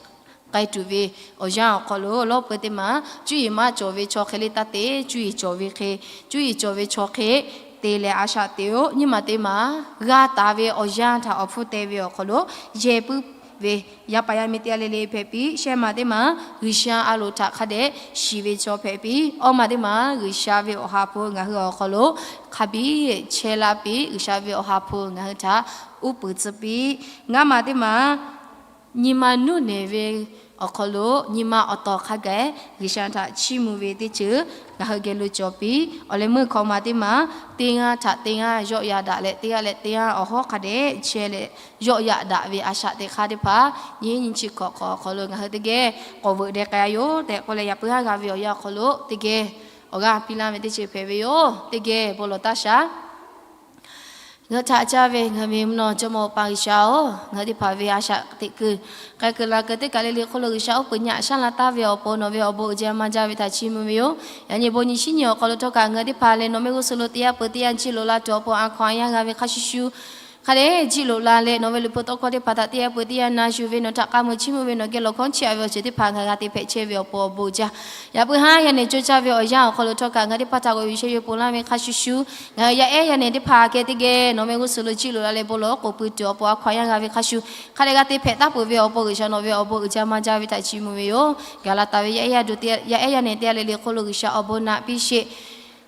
k'ai tuˬ ve awˬ yanˇ awˬ hk'aw lo lawˉ peu teˇ maˬ cuˇ yiˍ maˇ cawˬ ve chaw hk'e le taˇ te. Cuˇ yiˍ cawˬ ve hk'e, cuˇ yiˍ cawˬ ve chaw hk'e te leh a shaꞈ teꞈ-oˬ. Nyiˇ maˬ teˇ maˬ g'a taˍ ve awˬ yanˇ htaꞈ awˬ hpfuhˇ teh ve awˬ hk'aw lo yehˇ puiˉ ve yaˇ paˍ yaˇ miˇ teˇ g'aˇ le le hpehꞈ piˇ. Shehˆ maˬ teˇ maˬ G'uiˬsha a loˍ htaꞈ hk'a dehꞈ shiˍ ve chaw hpehꞈ piˇ. Awˇ maˬ teˇ maˬ G'uiˬsha ve awˬ ha hpu ngaˬ hui awˬ hk'aw lo hk'a biˇ chehˇ laˇ piˇ. G'uiˬsha ve awˬ ha hpu ngaˬ hui htaꞈ uˉ peunˍ tcuh piˇ. Ngaˇ maˬ teˇ maˬ nyi ma nuˇ nehˬ ve awˬ hk'aw lo nyi ma awˬ tawˍ hk'a gaˬ G'uiˬsha htaꞈ chiˇ mvuh ve teˇ ceuˬ ngaˬ hui geh lo cawˬ piˇ. Awˬ leh meuˇ hkawꞈ maˬ teˇ maˬ teˇ g'aˇ htaꞈ teˇ g'aˇ yawˆ yan daꞈ leh, teˇ g'aˇ leh teˇ g'aˇ awˬ hawˉ hk'a dehꞈ chehˇ leh yawˆ yan daꞈ ve a shaꞈ teꞈ hk'aˇ teˇ hpaˍ nyiˇ nyiˇ chi hk'awꞈ hk'awꞈ awˬ hk'aw lo ngaˬ hui teˇ geh k'awꞈ veuꞈ deh k'ai a yoˬ tehꞈ k'oˆ leh, yaꞈ puiˉ haˉ g'a ve awˬ yanˇ awˬ hk'aw lo teˇ geh awˬ g'aˇ piˇ laˇ ve teˇ ceuˬ hpehꞈ ve yoˬ. Teˇ geh bon lawˬ taˇ shaˍ. Ngaˬ hui htaꞈ caˇ ve ngaˬ ve mvuhˇ naw jawˇmawˇ Awˬ pa G'uiˬsha-oˬ, ngaˬ hui teˇ hpaˍ ve a shaꞈ teꞈ kuiˬ k'ai kuiˬ la kuiˬ teˇ kaˬ le le hk'oˆ lo G'uiˬsha oˇ peunˍ nyi aꞈ shaˉ la taˍ ve awˬ pon nawˬ ve awˬ bon uiˍ jaˇ maˇ jaˇ ve htaꞈ chiˇ mvuh ve yoˬ. Yaꞈ nyi bon nyi shinˉ nyi awˬ hk'aw lo htawˇ kaꞈ ngaˬ hui teˇ hpaˍ leh nawˬ mehˆ g'uˇ suhˍ lo teˇ yanˇ peuˬ teˇ yanˇ jiˇ loꞈ la tuˬ awˬ pon a hkaw a yanˇ g'a ve hk'a shuˍ shuˍ hk'a dehꞈ jiˇ loꞈ la leh nawˬ ve liꞈ hpu tawˇ hkawˇ teˇ hpaˍ htaꞈ teˇ yanˇ peuˬ teˇ yanˇ na yuˬ ve nawˬ htaꞈ k'a muiˬ chiˇ mvuh ve nawˬ geh lawˬ hkawˇ chiˇ aꞈ ve awˬ ceuˬ teˇ hpaˍ ngaˬ g'a te hpehꞈ chehˇ ve awˬ pon awˬ bon jaˇ. Yaꞈ puiˉ haˉ yaˇ nehˬ co caˇ ve awˬ yanˇ awˬ hk'aw lo htawˇ kaꞈ ngaˬ hui teˇ hpaˍ htaꞈ g'aw yuˬ sheh yuˬ ponˬ laˇ ve hk'a shuˍ shuˍ, ngaˬ hui yaˇ ehˉ yaˇ nehˬ teˇ hpaˍ geh teˇ geh nawˬ mehˆ g'uˇ suhˍ lo jiˇ loꞈ la leh bon lawˬ k'oˍ pui tuˬ awˬ pon a hkaw a yanˇ g'a ve hk'a shuˍ, hk'a dehꞈ g'a te hpehꞈ taˉ peuˬ ve awˬ pon G'uiˬsha nawˬ ve awˬ bon uiˍ jaˇ maˇ jaˇ ve htaꞈ chiˇ mvuh ve yoˬ. Gaˬ la taˍ ve yaˇ ehˉ yaˇ nyi teˇ g'aˇ le le hk'oˆ lo G'uiˬsha awˬ bon naꞈ piˇ sheˍ.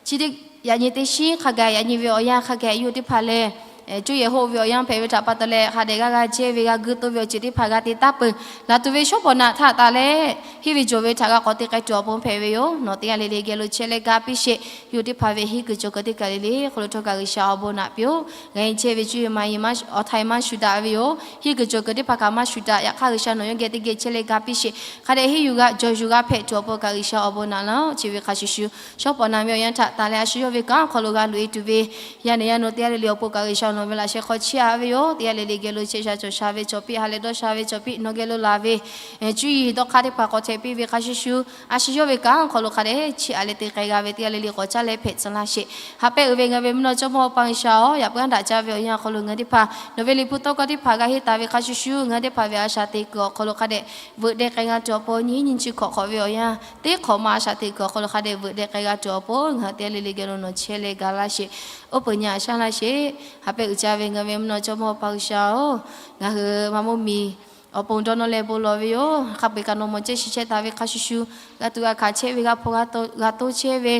Chi teˇ yaꞈ nyi teˇ shinˉ hk'a gaˬ yaꞈ nyi ve awˬ yanˇ hk'a gaˬ yawˇ teˇ hpaˍ lehˬ, cuˇ yehˬ hoˆ ve awˬ yanˇ hpehꞈ ve htaꞈ pa taw leh hk'a dehꞈ g'a g'a jehˇ ve g'a guiˇ to ve awˬ ceuˬ teˇ hpaˍ g'a te taˉ peuˬ. Laˬ tuˬ ve shawˉ pawˍ naꞈ htaꞈ taˍ leh, henˇ ve jawˬ ve htaꞈ g'a k'awꞈ te k'ai tuˬ awˬ pon hpehꞈ ve yoˬ. Nawˬ teˇ g'aˇ le le geh lo chehˇ leh ga piˇ sheˍ. Yawˇ teˇ hpaˍ ve henˇ kuiˬ cawˬ kuiˬ teˇ kaˬ le le hk'oˆ lo htawˇ kaꞈ G'uiˬsha awˬ bon naꞈ piˇ-oˬ. Ngaˬ hui chehˇ ve cuˇ yiˍ maˍ yiˍ awˬ htaiˍ maˇ shuˍ daꞈ ve yoˬ. Henˇ kuiˬ cawˬ kuiˬ teˇ hpaˍ kaꞈ maˇ shuˍ daꞈ. Yaꞈ hk'aˇ G'uiˬsha nawˬ yawˇ geh teˇ geh chehˇ leh ga piˇ sheˍ. Hk'a dehꞈ henˇ yuˬ g'a jawˬ yuˬ g'a hpehꞈ tuˬ awˬ pon kaꞈ G'uiˬsha awˬ bon naꞈ laˇ-oˆ. Chi ve hk'a shuˍ shuˍ, shawˉ pawˍ naꞈ ve awˬ yanˇ htaꞈ taˍ leh a shu yawˇ ve kanˉ awˬ hk'aw lo g'a loꞈ-e tuˬ ve yaˇ nehˬ yaˇ nawˬ teˇ g'aˇ le le awˬ pon kaꞈ G'uiˬsha nawˬ ve laꞈ sheh hk'aw chiˇ aꞈ ve yoˬ. Teˇ g'aˇ le le geh lo chehˇ sha cawˬ sha ve cawˬ piˇ, ha leh dawˇ sha ve cawˬ piˇ, nawˬ geh lo laˬ ve cuˇ yiˍ dawˇ hk'aˇ teˇ hpaˍ k'awꞈ htehꞈ piˇ ve hk'a shuˍ shuˍ, a shu yawˇ ve kanˉ awˬ hk'aw lo hk'a dehꞈ chiˇ aꞈ leh te k'ai g'a ve teˇ g'aˇ le le k'awꞈ caˇ leh hpehꞈ tcuh laˇ sheˍ. Haꞈ pehnˇ uiˍ ve ngaˬ ve mvuhˇ naw jawˇmawˇ Awˬ pa G'uiˬsha-oˬ, yaꞈ puiˉ haˉ daꞈ jaˇ ve awˬ yanˇ awˬ hk'aw lo ngaˬ hui teˇ hpaˍ nawˬ ve liꞈ hpu tawˇ hkawˇ teˇ hpaˍ g'a henˇ taˍ ve hk'a shuˍ shuˍ, ngaˬ hui teˇ hpaˍ ve a shaꞈ teꞈ kuiˬ awˬ hk'aw lo hk'a dehꞈ veuꞈ deh k'ai g'a tuˬ awˬ pon nyiˇ hinˉ nyiˇ chi hk'awꞈ hk'awꞈ ve awˬ yanˇ teˇ hk'awꞈ ma a shaꞈ teꞈ kuiˬ awˬ hk'aw lo hk'a dehꞈ veuꞈ deh k'ai g'a tuˬ awˬ pon ngaˬ hui teˇ g'aˇ le le geh lo nawˬ chehˇ leh ga laˇ sheˍ. Oˇ peunˍ nyi aꞈ shaˉ laˇ sheˍ. Haꞈ pehnˇ uiˍ jaˇ ve ngaˬ ve mvuhˇ naw jawˇmawˇ Awˬ pa G'uiˬsha-oˬ, ngaˬ hui maˇ mawˇ miˬ awˬ pon dawˇ nawˇ leh bon lawˬ ve yoˬ. Hk'a peu-eˬ kaꞈ nawˬ mawˬ ceh shiˍ chehˇ taˍ ve hk'a shuˍ shuˍ, g'a tuꞈ g'a hkanˍ chehˇ ve, g'a hpu g'a to chehˇ ve,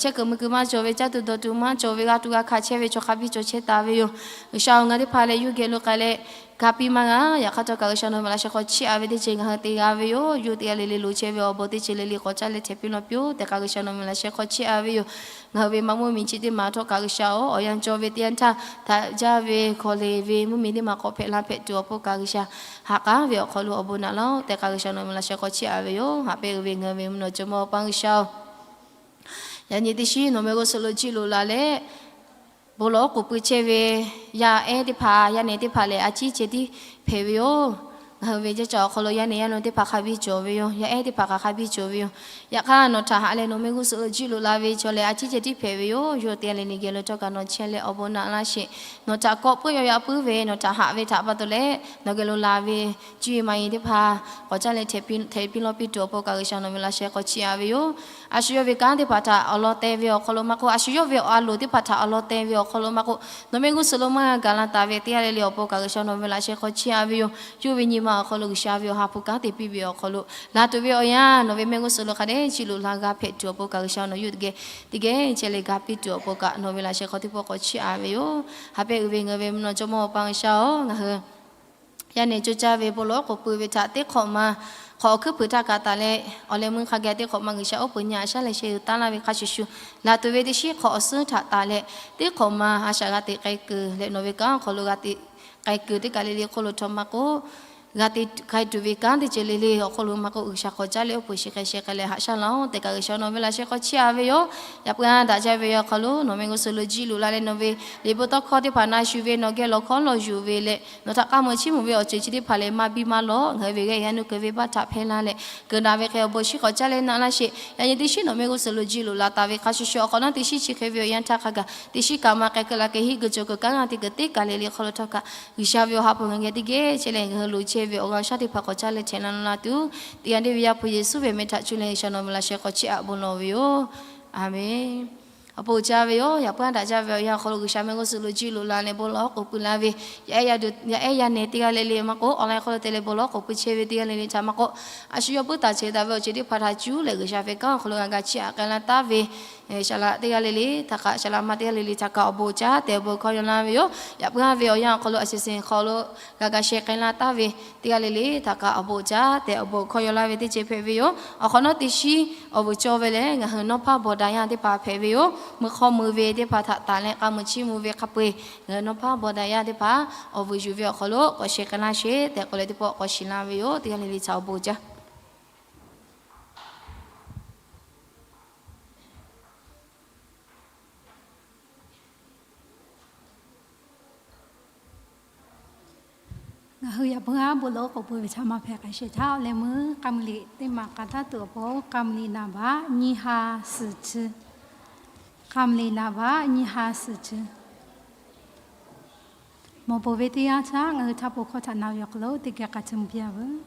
chehˇ kuiˬ mui kuiˬ maˇ cawˬ ve, caˇ tuˬ dawˬ tuˬ maˇ cawˬ ve, g'a tuꞈ g'a hkanˍ chehˇ ve chaw hk'a biˇ cawˬ chehˇ taˍ ve yoˬ. G'uiˬsha-oˬ, ngaˬ teˇ hpaˍ leh yawˇ geh lo k'ai leh ga piˇ maˇ g'a. Yaꞈ hk'aˇ htawˇ kaꞈ G'uiˬsha nawˬ ve laꞈ sheh hk'aw chiˇ aꞈ ve teˇ ceuˬ ngaˬ hui te g'a ve yoˬ. Yawˇ teˇ g'aˇ le le loˍ chehˇ ve awˬ bon teˇ ceuˬ le le k'awꞈ caˇ leh htehꞈ piˇ law piˇ-oˬ tehꞈ kaꞈ G'uiˬsha nawˬ ve laꞈ sheh hk'aw chiˇ aꞈ ve yoˬ. Ngaˬ hui ve maˇ mawˇ miˬ chi teˇ maˬ htawˇ kaꞈ G'uiˬsha-oˬ, awˬ yanˇ cawˇ ve teˇ yanˇ htaˇ htaꞈ jaˇ ve hkawꞈ le ve mvuhˇmiˬ teˇ maˬ k'awꞈ hpehꞈ la hpehꞈ tuˬ awˬ pon kaꞈ G'uiˬsha ha k'aˉ ve awˬ hk'aw lo awˬ bon naꞈ laˇ-oˆ tehꞈ kaꞈ G'uiˬsha nawˬ ve laꞈ sheh hk'aw chiˇ aꞈ ve yoˬ. Haꞈ pehnˇ uiˍ ve ngaˬ ve mvuhˇ naw jawˇmawˇ Awˬ pa G'uiˬsha-oˬ, yaꞈ nyi teˇ shinˉ nawˬ mehˆ g'uˇ suhˍ lo jiˇ loꞈ la leh bon lawˬ k'oˍ pui chehˇ ve yaˇ ehˉ teˇ hpaˍ, yaˇ nehˬ teˇ hpaˍ lehˬ, a ciˉ ceh tiˉ hpehꞈ ve yoˬ. Ngaˬ hui ve jehˇ caꞈ awˬ hk'aw lo yaˇ nehˬ yaˇ nawˬ teˇ hpaˍ hk'a biˇ cawˬ ve yoˬ. Yaˇ ehˉ teˇ hpaˍ kaꞈ hk'a biˇ cawˬ ve yoˬ. Yaꞈ hk'aˇ nawˬ htaꞈ haꞈ leh nawˬ mehˆ g'uˇ suhˍ lo jiˇ loꞈ la ve chaw lehˬ, a ciˉ ceh tiˉ hpehꞈ ve yoˬ. Yawˇ teˇ g'aˇ le le geh lo htawˇ kaꞈ nawˬ chehˇ leh awˬ bon naꞈ laˇ sheˍ. Nawˬ htaꞈ kawˆ puiˉ yaw yaꞈ puiˉ ve nawˬ htaꞈ haꞈ ve htaꞈ pa taw leh nawˬ geh lo laˬ ve cuˇ yiˍ maˍ yiˍ teˇ hpaˍ k'awꞈ caˇ leh htehꞈ piˇ law piˇ tuˬ awˬ pon kaꞈ G'uiˬsha nawˬ ve laꞈ sheh hk'aw chiˇ aꞈ ve yoˬ. A shu yawˇ ve kanˉ teˇ hpaˍ htaꞈ awˬ lawn te ve awˬ hk'aw lo maˇ k'oˆ, a shu yawˇ ve awˬ a loˍ teˇ hpaˍ htaꞈ awˬ lawn te ve awˬ hk'aw lo maˇ k'oˆ, nawˬ mehˆ g'uˇ suhˍ lo maˇ g'a gaˬ la taˍ ve teˇ g'aˇ le le awˬ pon kaꞈ G'uiˬsha nawˬ ve laꞈ sheh hk'aw chiˇ aꞈ ve yoˬ. Yawˇ ve nyi ma awˬ hk'aw lo G'uiˬsha ve awˬ ha hpu kanˉ te piˇ ve awˬ hk'aw lo, laˬ tuˬ ve awˬ yanˇ nawˬ ve mehˆ g'uˇ suhˍ lo hk'a dehꞈ jiˇ loꞈ la g'a hpehꞈ tuˬ awˬ pon kaꞈ G'uiˬsha nawˬ yawˇ teˇ geh teˇ geh chehˇ leh ga piˇ tuˬ awˬ pon kaꞈ nawˬ ve laꞈ sheh hk'aw teˇ pawˆ k'awꞈ chiˇ aꞈ ve yoˬ. Haꞈ pehnˇ uiˍ ve ngaˬ ve mvuhˇ naw jawˇmawˇ Awˬ pa G'uiˬsha-oˬ, ngaˬ hui yaˇ nehˬ co caˇ ve bon lawˬ k'oˍ pui ve htaꞈ teˇ hk'awꞈ ma hk'awꞈ awˬ hkuiˉ hpeuꞈ htaˇ kaꞈ taˍ leh, awˬ leh meuˇ hk'a gaˬ teˇ hk'awꞈ ma G'uiˬsha oˉ peunˍ nyi aꞈ shaˉ leh sheh uiˍ taˉ laˇ ve hk'a shuˍ shuˍ, laˬ tuˬ ve teˇ shinˉ hk'awꞈ awˬ suhˉ htaꞈ taˍ leh, teˇ hk'awꞈ ma a shaꞈ g'a teꞈ k'ai kuiˬ leh nawˬ ve kanˉ awˬ hk'aw lo g'a teꞈ k'ai kuiˬ teˇ kaˬ le le hk'oˆ lo htawˇ maˇ k'oˆ, G'a te hk'a tuˬ ve kanˉ teˇ ceuˬ le le awˬ hk'aw lo maˇ k'oˆ, G'uiˬsha k'awꞈ caˉ leh oˇ hpeuꞈ sheˍ hk'a sheh k'ai leh haꞈ shaˉ laˇ-oˬ tehꞈ kaꞈ G'uiˬsha nawˬ ve laꞈ sheh hk'aw chiˇ aꞈ ve yoˬ. Yaꞈ puiˉ-a daꞈ jaˇ ve awˬ hk'aw lo nawˬ mehˆ g'uˇ suhˍ lo jiˇ loꞈ la leh nawˬ ve liꞈ bon tawˇ hkawˇ teˇ hpaˍ na shuˍ ve, nawˬ geh lawˬ hkawˉ lawˬ yuˬ ve leh nawˬ htaꞈ k'a meuꞈ chiˇ mvuh ve awˬ ceuˬ chi teˇ hpaˍ lehˬ maˇ biˇ maˇ lawˬ, ngaˬ hui ve g'aˇ yaˇ nuˇ keu ve baˆ htaꞈ hpehˇ laˇ leh, keunˍ daꞈ ve hk'e awˬ bon shinˉ k'awꞈ caˉ leh naꞈ laˇ sheˍ. Yaꞈ nyi teˇ shinˉ nawˬ mehˆ g'uˇ suhˍ lo jiˇ loꞈ la taˍ ve hk'a shuˍ shuˍ awˬ hk'awꞈ nawˉ teˇ shinˉ chi hk'e ve awˬ yanˇ htaˇ hk'a gaˬ teˇ shinˉ kaꞈ maˇ k'ai keu la keu hiˆ geu cawˬ keu kanˉ g'aˇ teˇ kuiˬ teˇ kaˬ le le hk'aw lo htawˇ kaꞈ G'uiˬsha ve awˬ ha hpu ngaˬ geh teˇ geh chehˇ leh ngaˬ hui loˍ chehˇ ve awˬ g'aˇ shaˉ teˇ hpaˍ k'awꞈ caˉ leh htehꞈ la la tuˬ, teˇ g'aˇ deˇ ve Yaˇ hpu Yeˍsuˆ ve meh htaꞈ cuˇ leh G'uiˬsha nawˬ ve laꞈ sheh hk'aw chiˇ aꞈ bon lawˬ ve yoˬ. Aˬmenˍ. Awˬ bon uiˍ jaˇ ve yoˬ. Yaꞈ puiˉ-a daꞈ jaˇ ve awˬ yanˇ awˬ hk'aw lo G'uiˬsha mehˆ g'uˇ suhˍ lo jiˇ loꞈ la leh bon lawˬ k'oˍ pui la ve yaˇ ehˉ yaˇ nehˬ teˇ g'aˇ le le maˇ k'oˆ, awˬ laꞈ hk'aw lo te leh bon lawˬ k'oˍ pui chehˇ ve teˇ g'aˇ le le htaꞈ maˇ k'oˆ, a shu yawˇ puiˉ taˍ chehˇ taˍ ve awˬ ceuˬ teˇ hpaˍ htaꞈ cuˇ leh G'uiˬsha ve kanˉ awˬ hk'aw lo g'a ga chiˇ aꞈ k'ai la taˍ ve saˍ laꞈ teˇ g'aˇ le le htaꞈ kaꞈ, saˍ laꞈ ma teˇ g'aˇ le le htaꞈ kaꞈ awˬ bon uiˍ jaˇ tehꞈ awˬ bon hkawˇ yaw laˇ ve yoˬ. Yaꞈ puiˉ-a ve awˬ yanˇ awˬ hk'aw lo a shuˍ shuˍ hk'aw lo g'a ga sheh k'ai la taˍ ve teˇ g'aˇ le le htaꞈ kaꞈ awˬ bon uiˍ jaˇ tehꞈ awˬ bon hkawˇ yaw laˇ ve teˇ ceuˬ hpehꞈ ve yoˬ. Awˬ hk'awꞈ nawˉ teˇ shinˉ awˬ vuiˬ cawˇ ve lehˬ ngaˬ hui nawˇ hpaˇ bawˬ daꞈ yaˇ teˇ hpaˍ hpehꞈ ve yoˬ. Meuˇ hk'awˇ mui ve teˇ hpaˍ htaꞈ taˍ leh k'a meuꞈ chiˇ mvuh ve hk'a peu-eˬ ngaˬ hui nawˇ hpaˇ bawˬ daꞈ yaˇ teˇ hpaˍ awˬ vuiˬ yuˬ ve awˬ hk'aw lo k'awꞈ sheh k'ai laˇ sheˍ tehꞈ k'oˆ leh teˇ pawˆ k'awꞈ shiˍ laˇ ve yoˬ. Teˇ g'aˇ le le htaꞈ awˬ bon uiˍ jaˇ. Ngaˬ hui yaꞈ puiˉ-a bon lawˬ k'oˍ pui ve htaꞈ maˇ hpehꞈ k'ai sheˍ htaˇ awˬ leh meuˇ k'a meuꞈ liꞈ teˇ maˬ k'a taˉ tuˬ awˬ pon k'a meuꞈ liꞈ naˍ baˆ nyiˇ ha suhˍ chi, k'a meuꞈ liꞈ naˍ baˆ nyiˇ ha suhˍ chi. Mawˬ peuˬ ve teˇ yanˇ htaˇ ngaˬ hui htaˇ bon hkawˇ htaꞈ na ve awˬ hk'aw lo teˇ geh k'a tcuh piˇ-a veuˬ.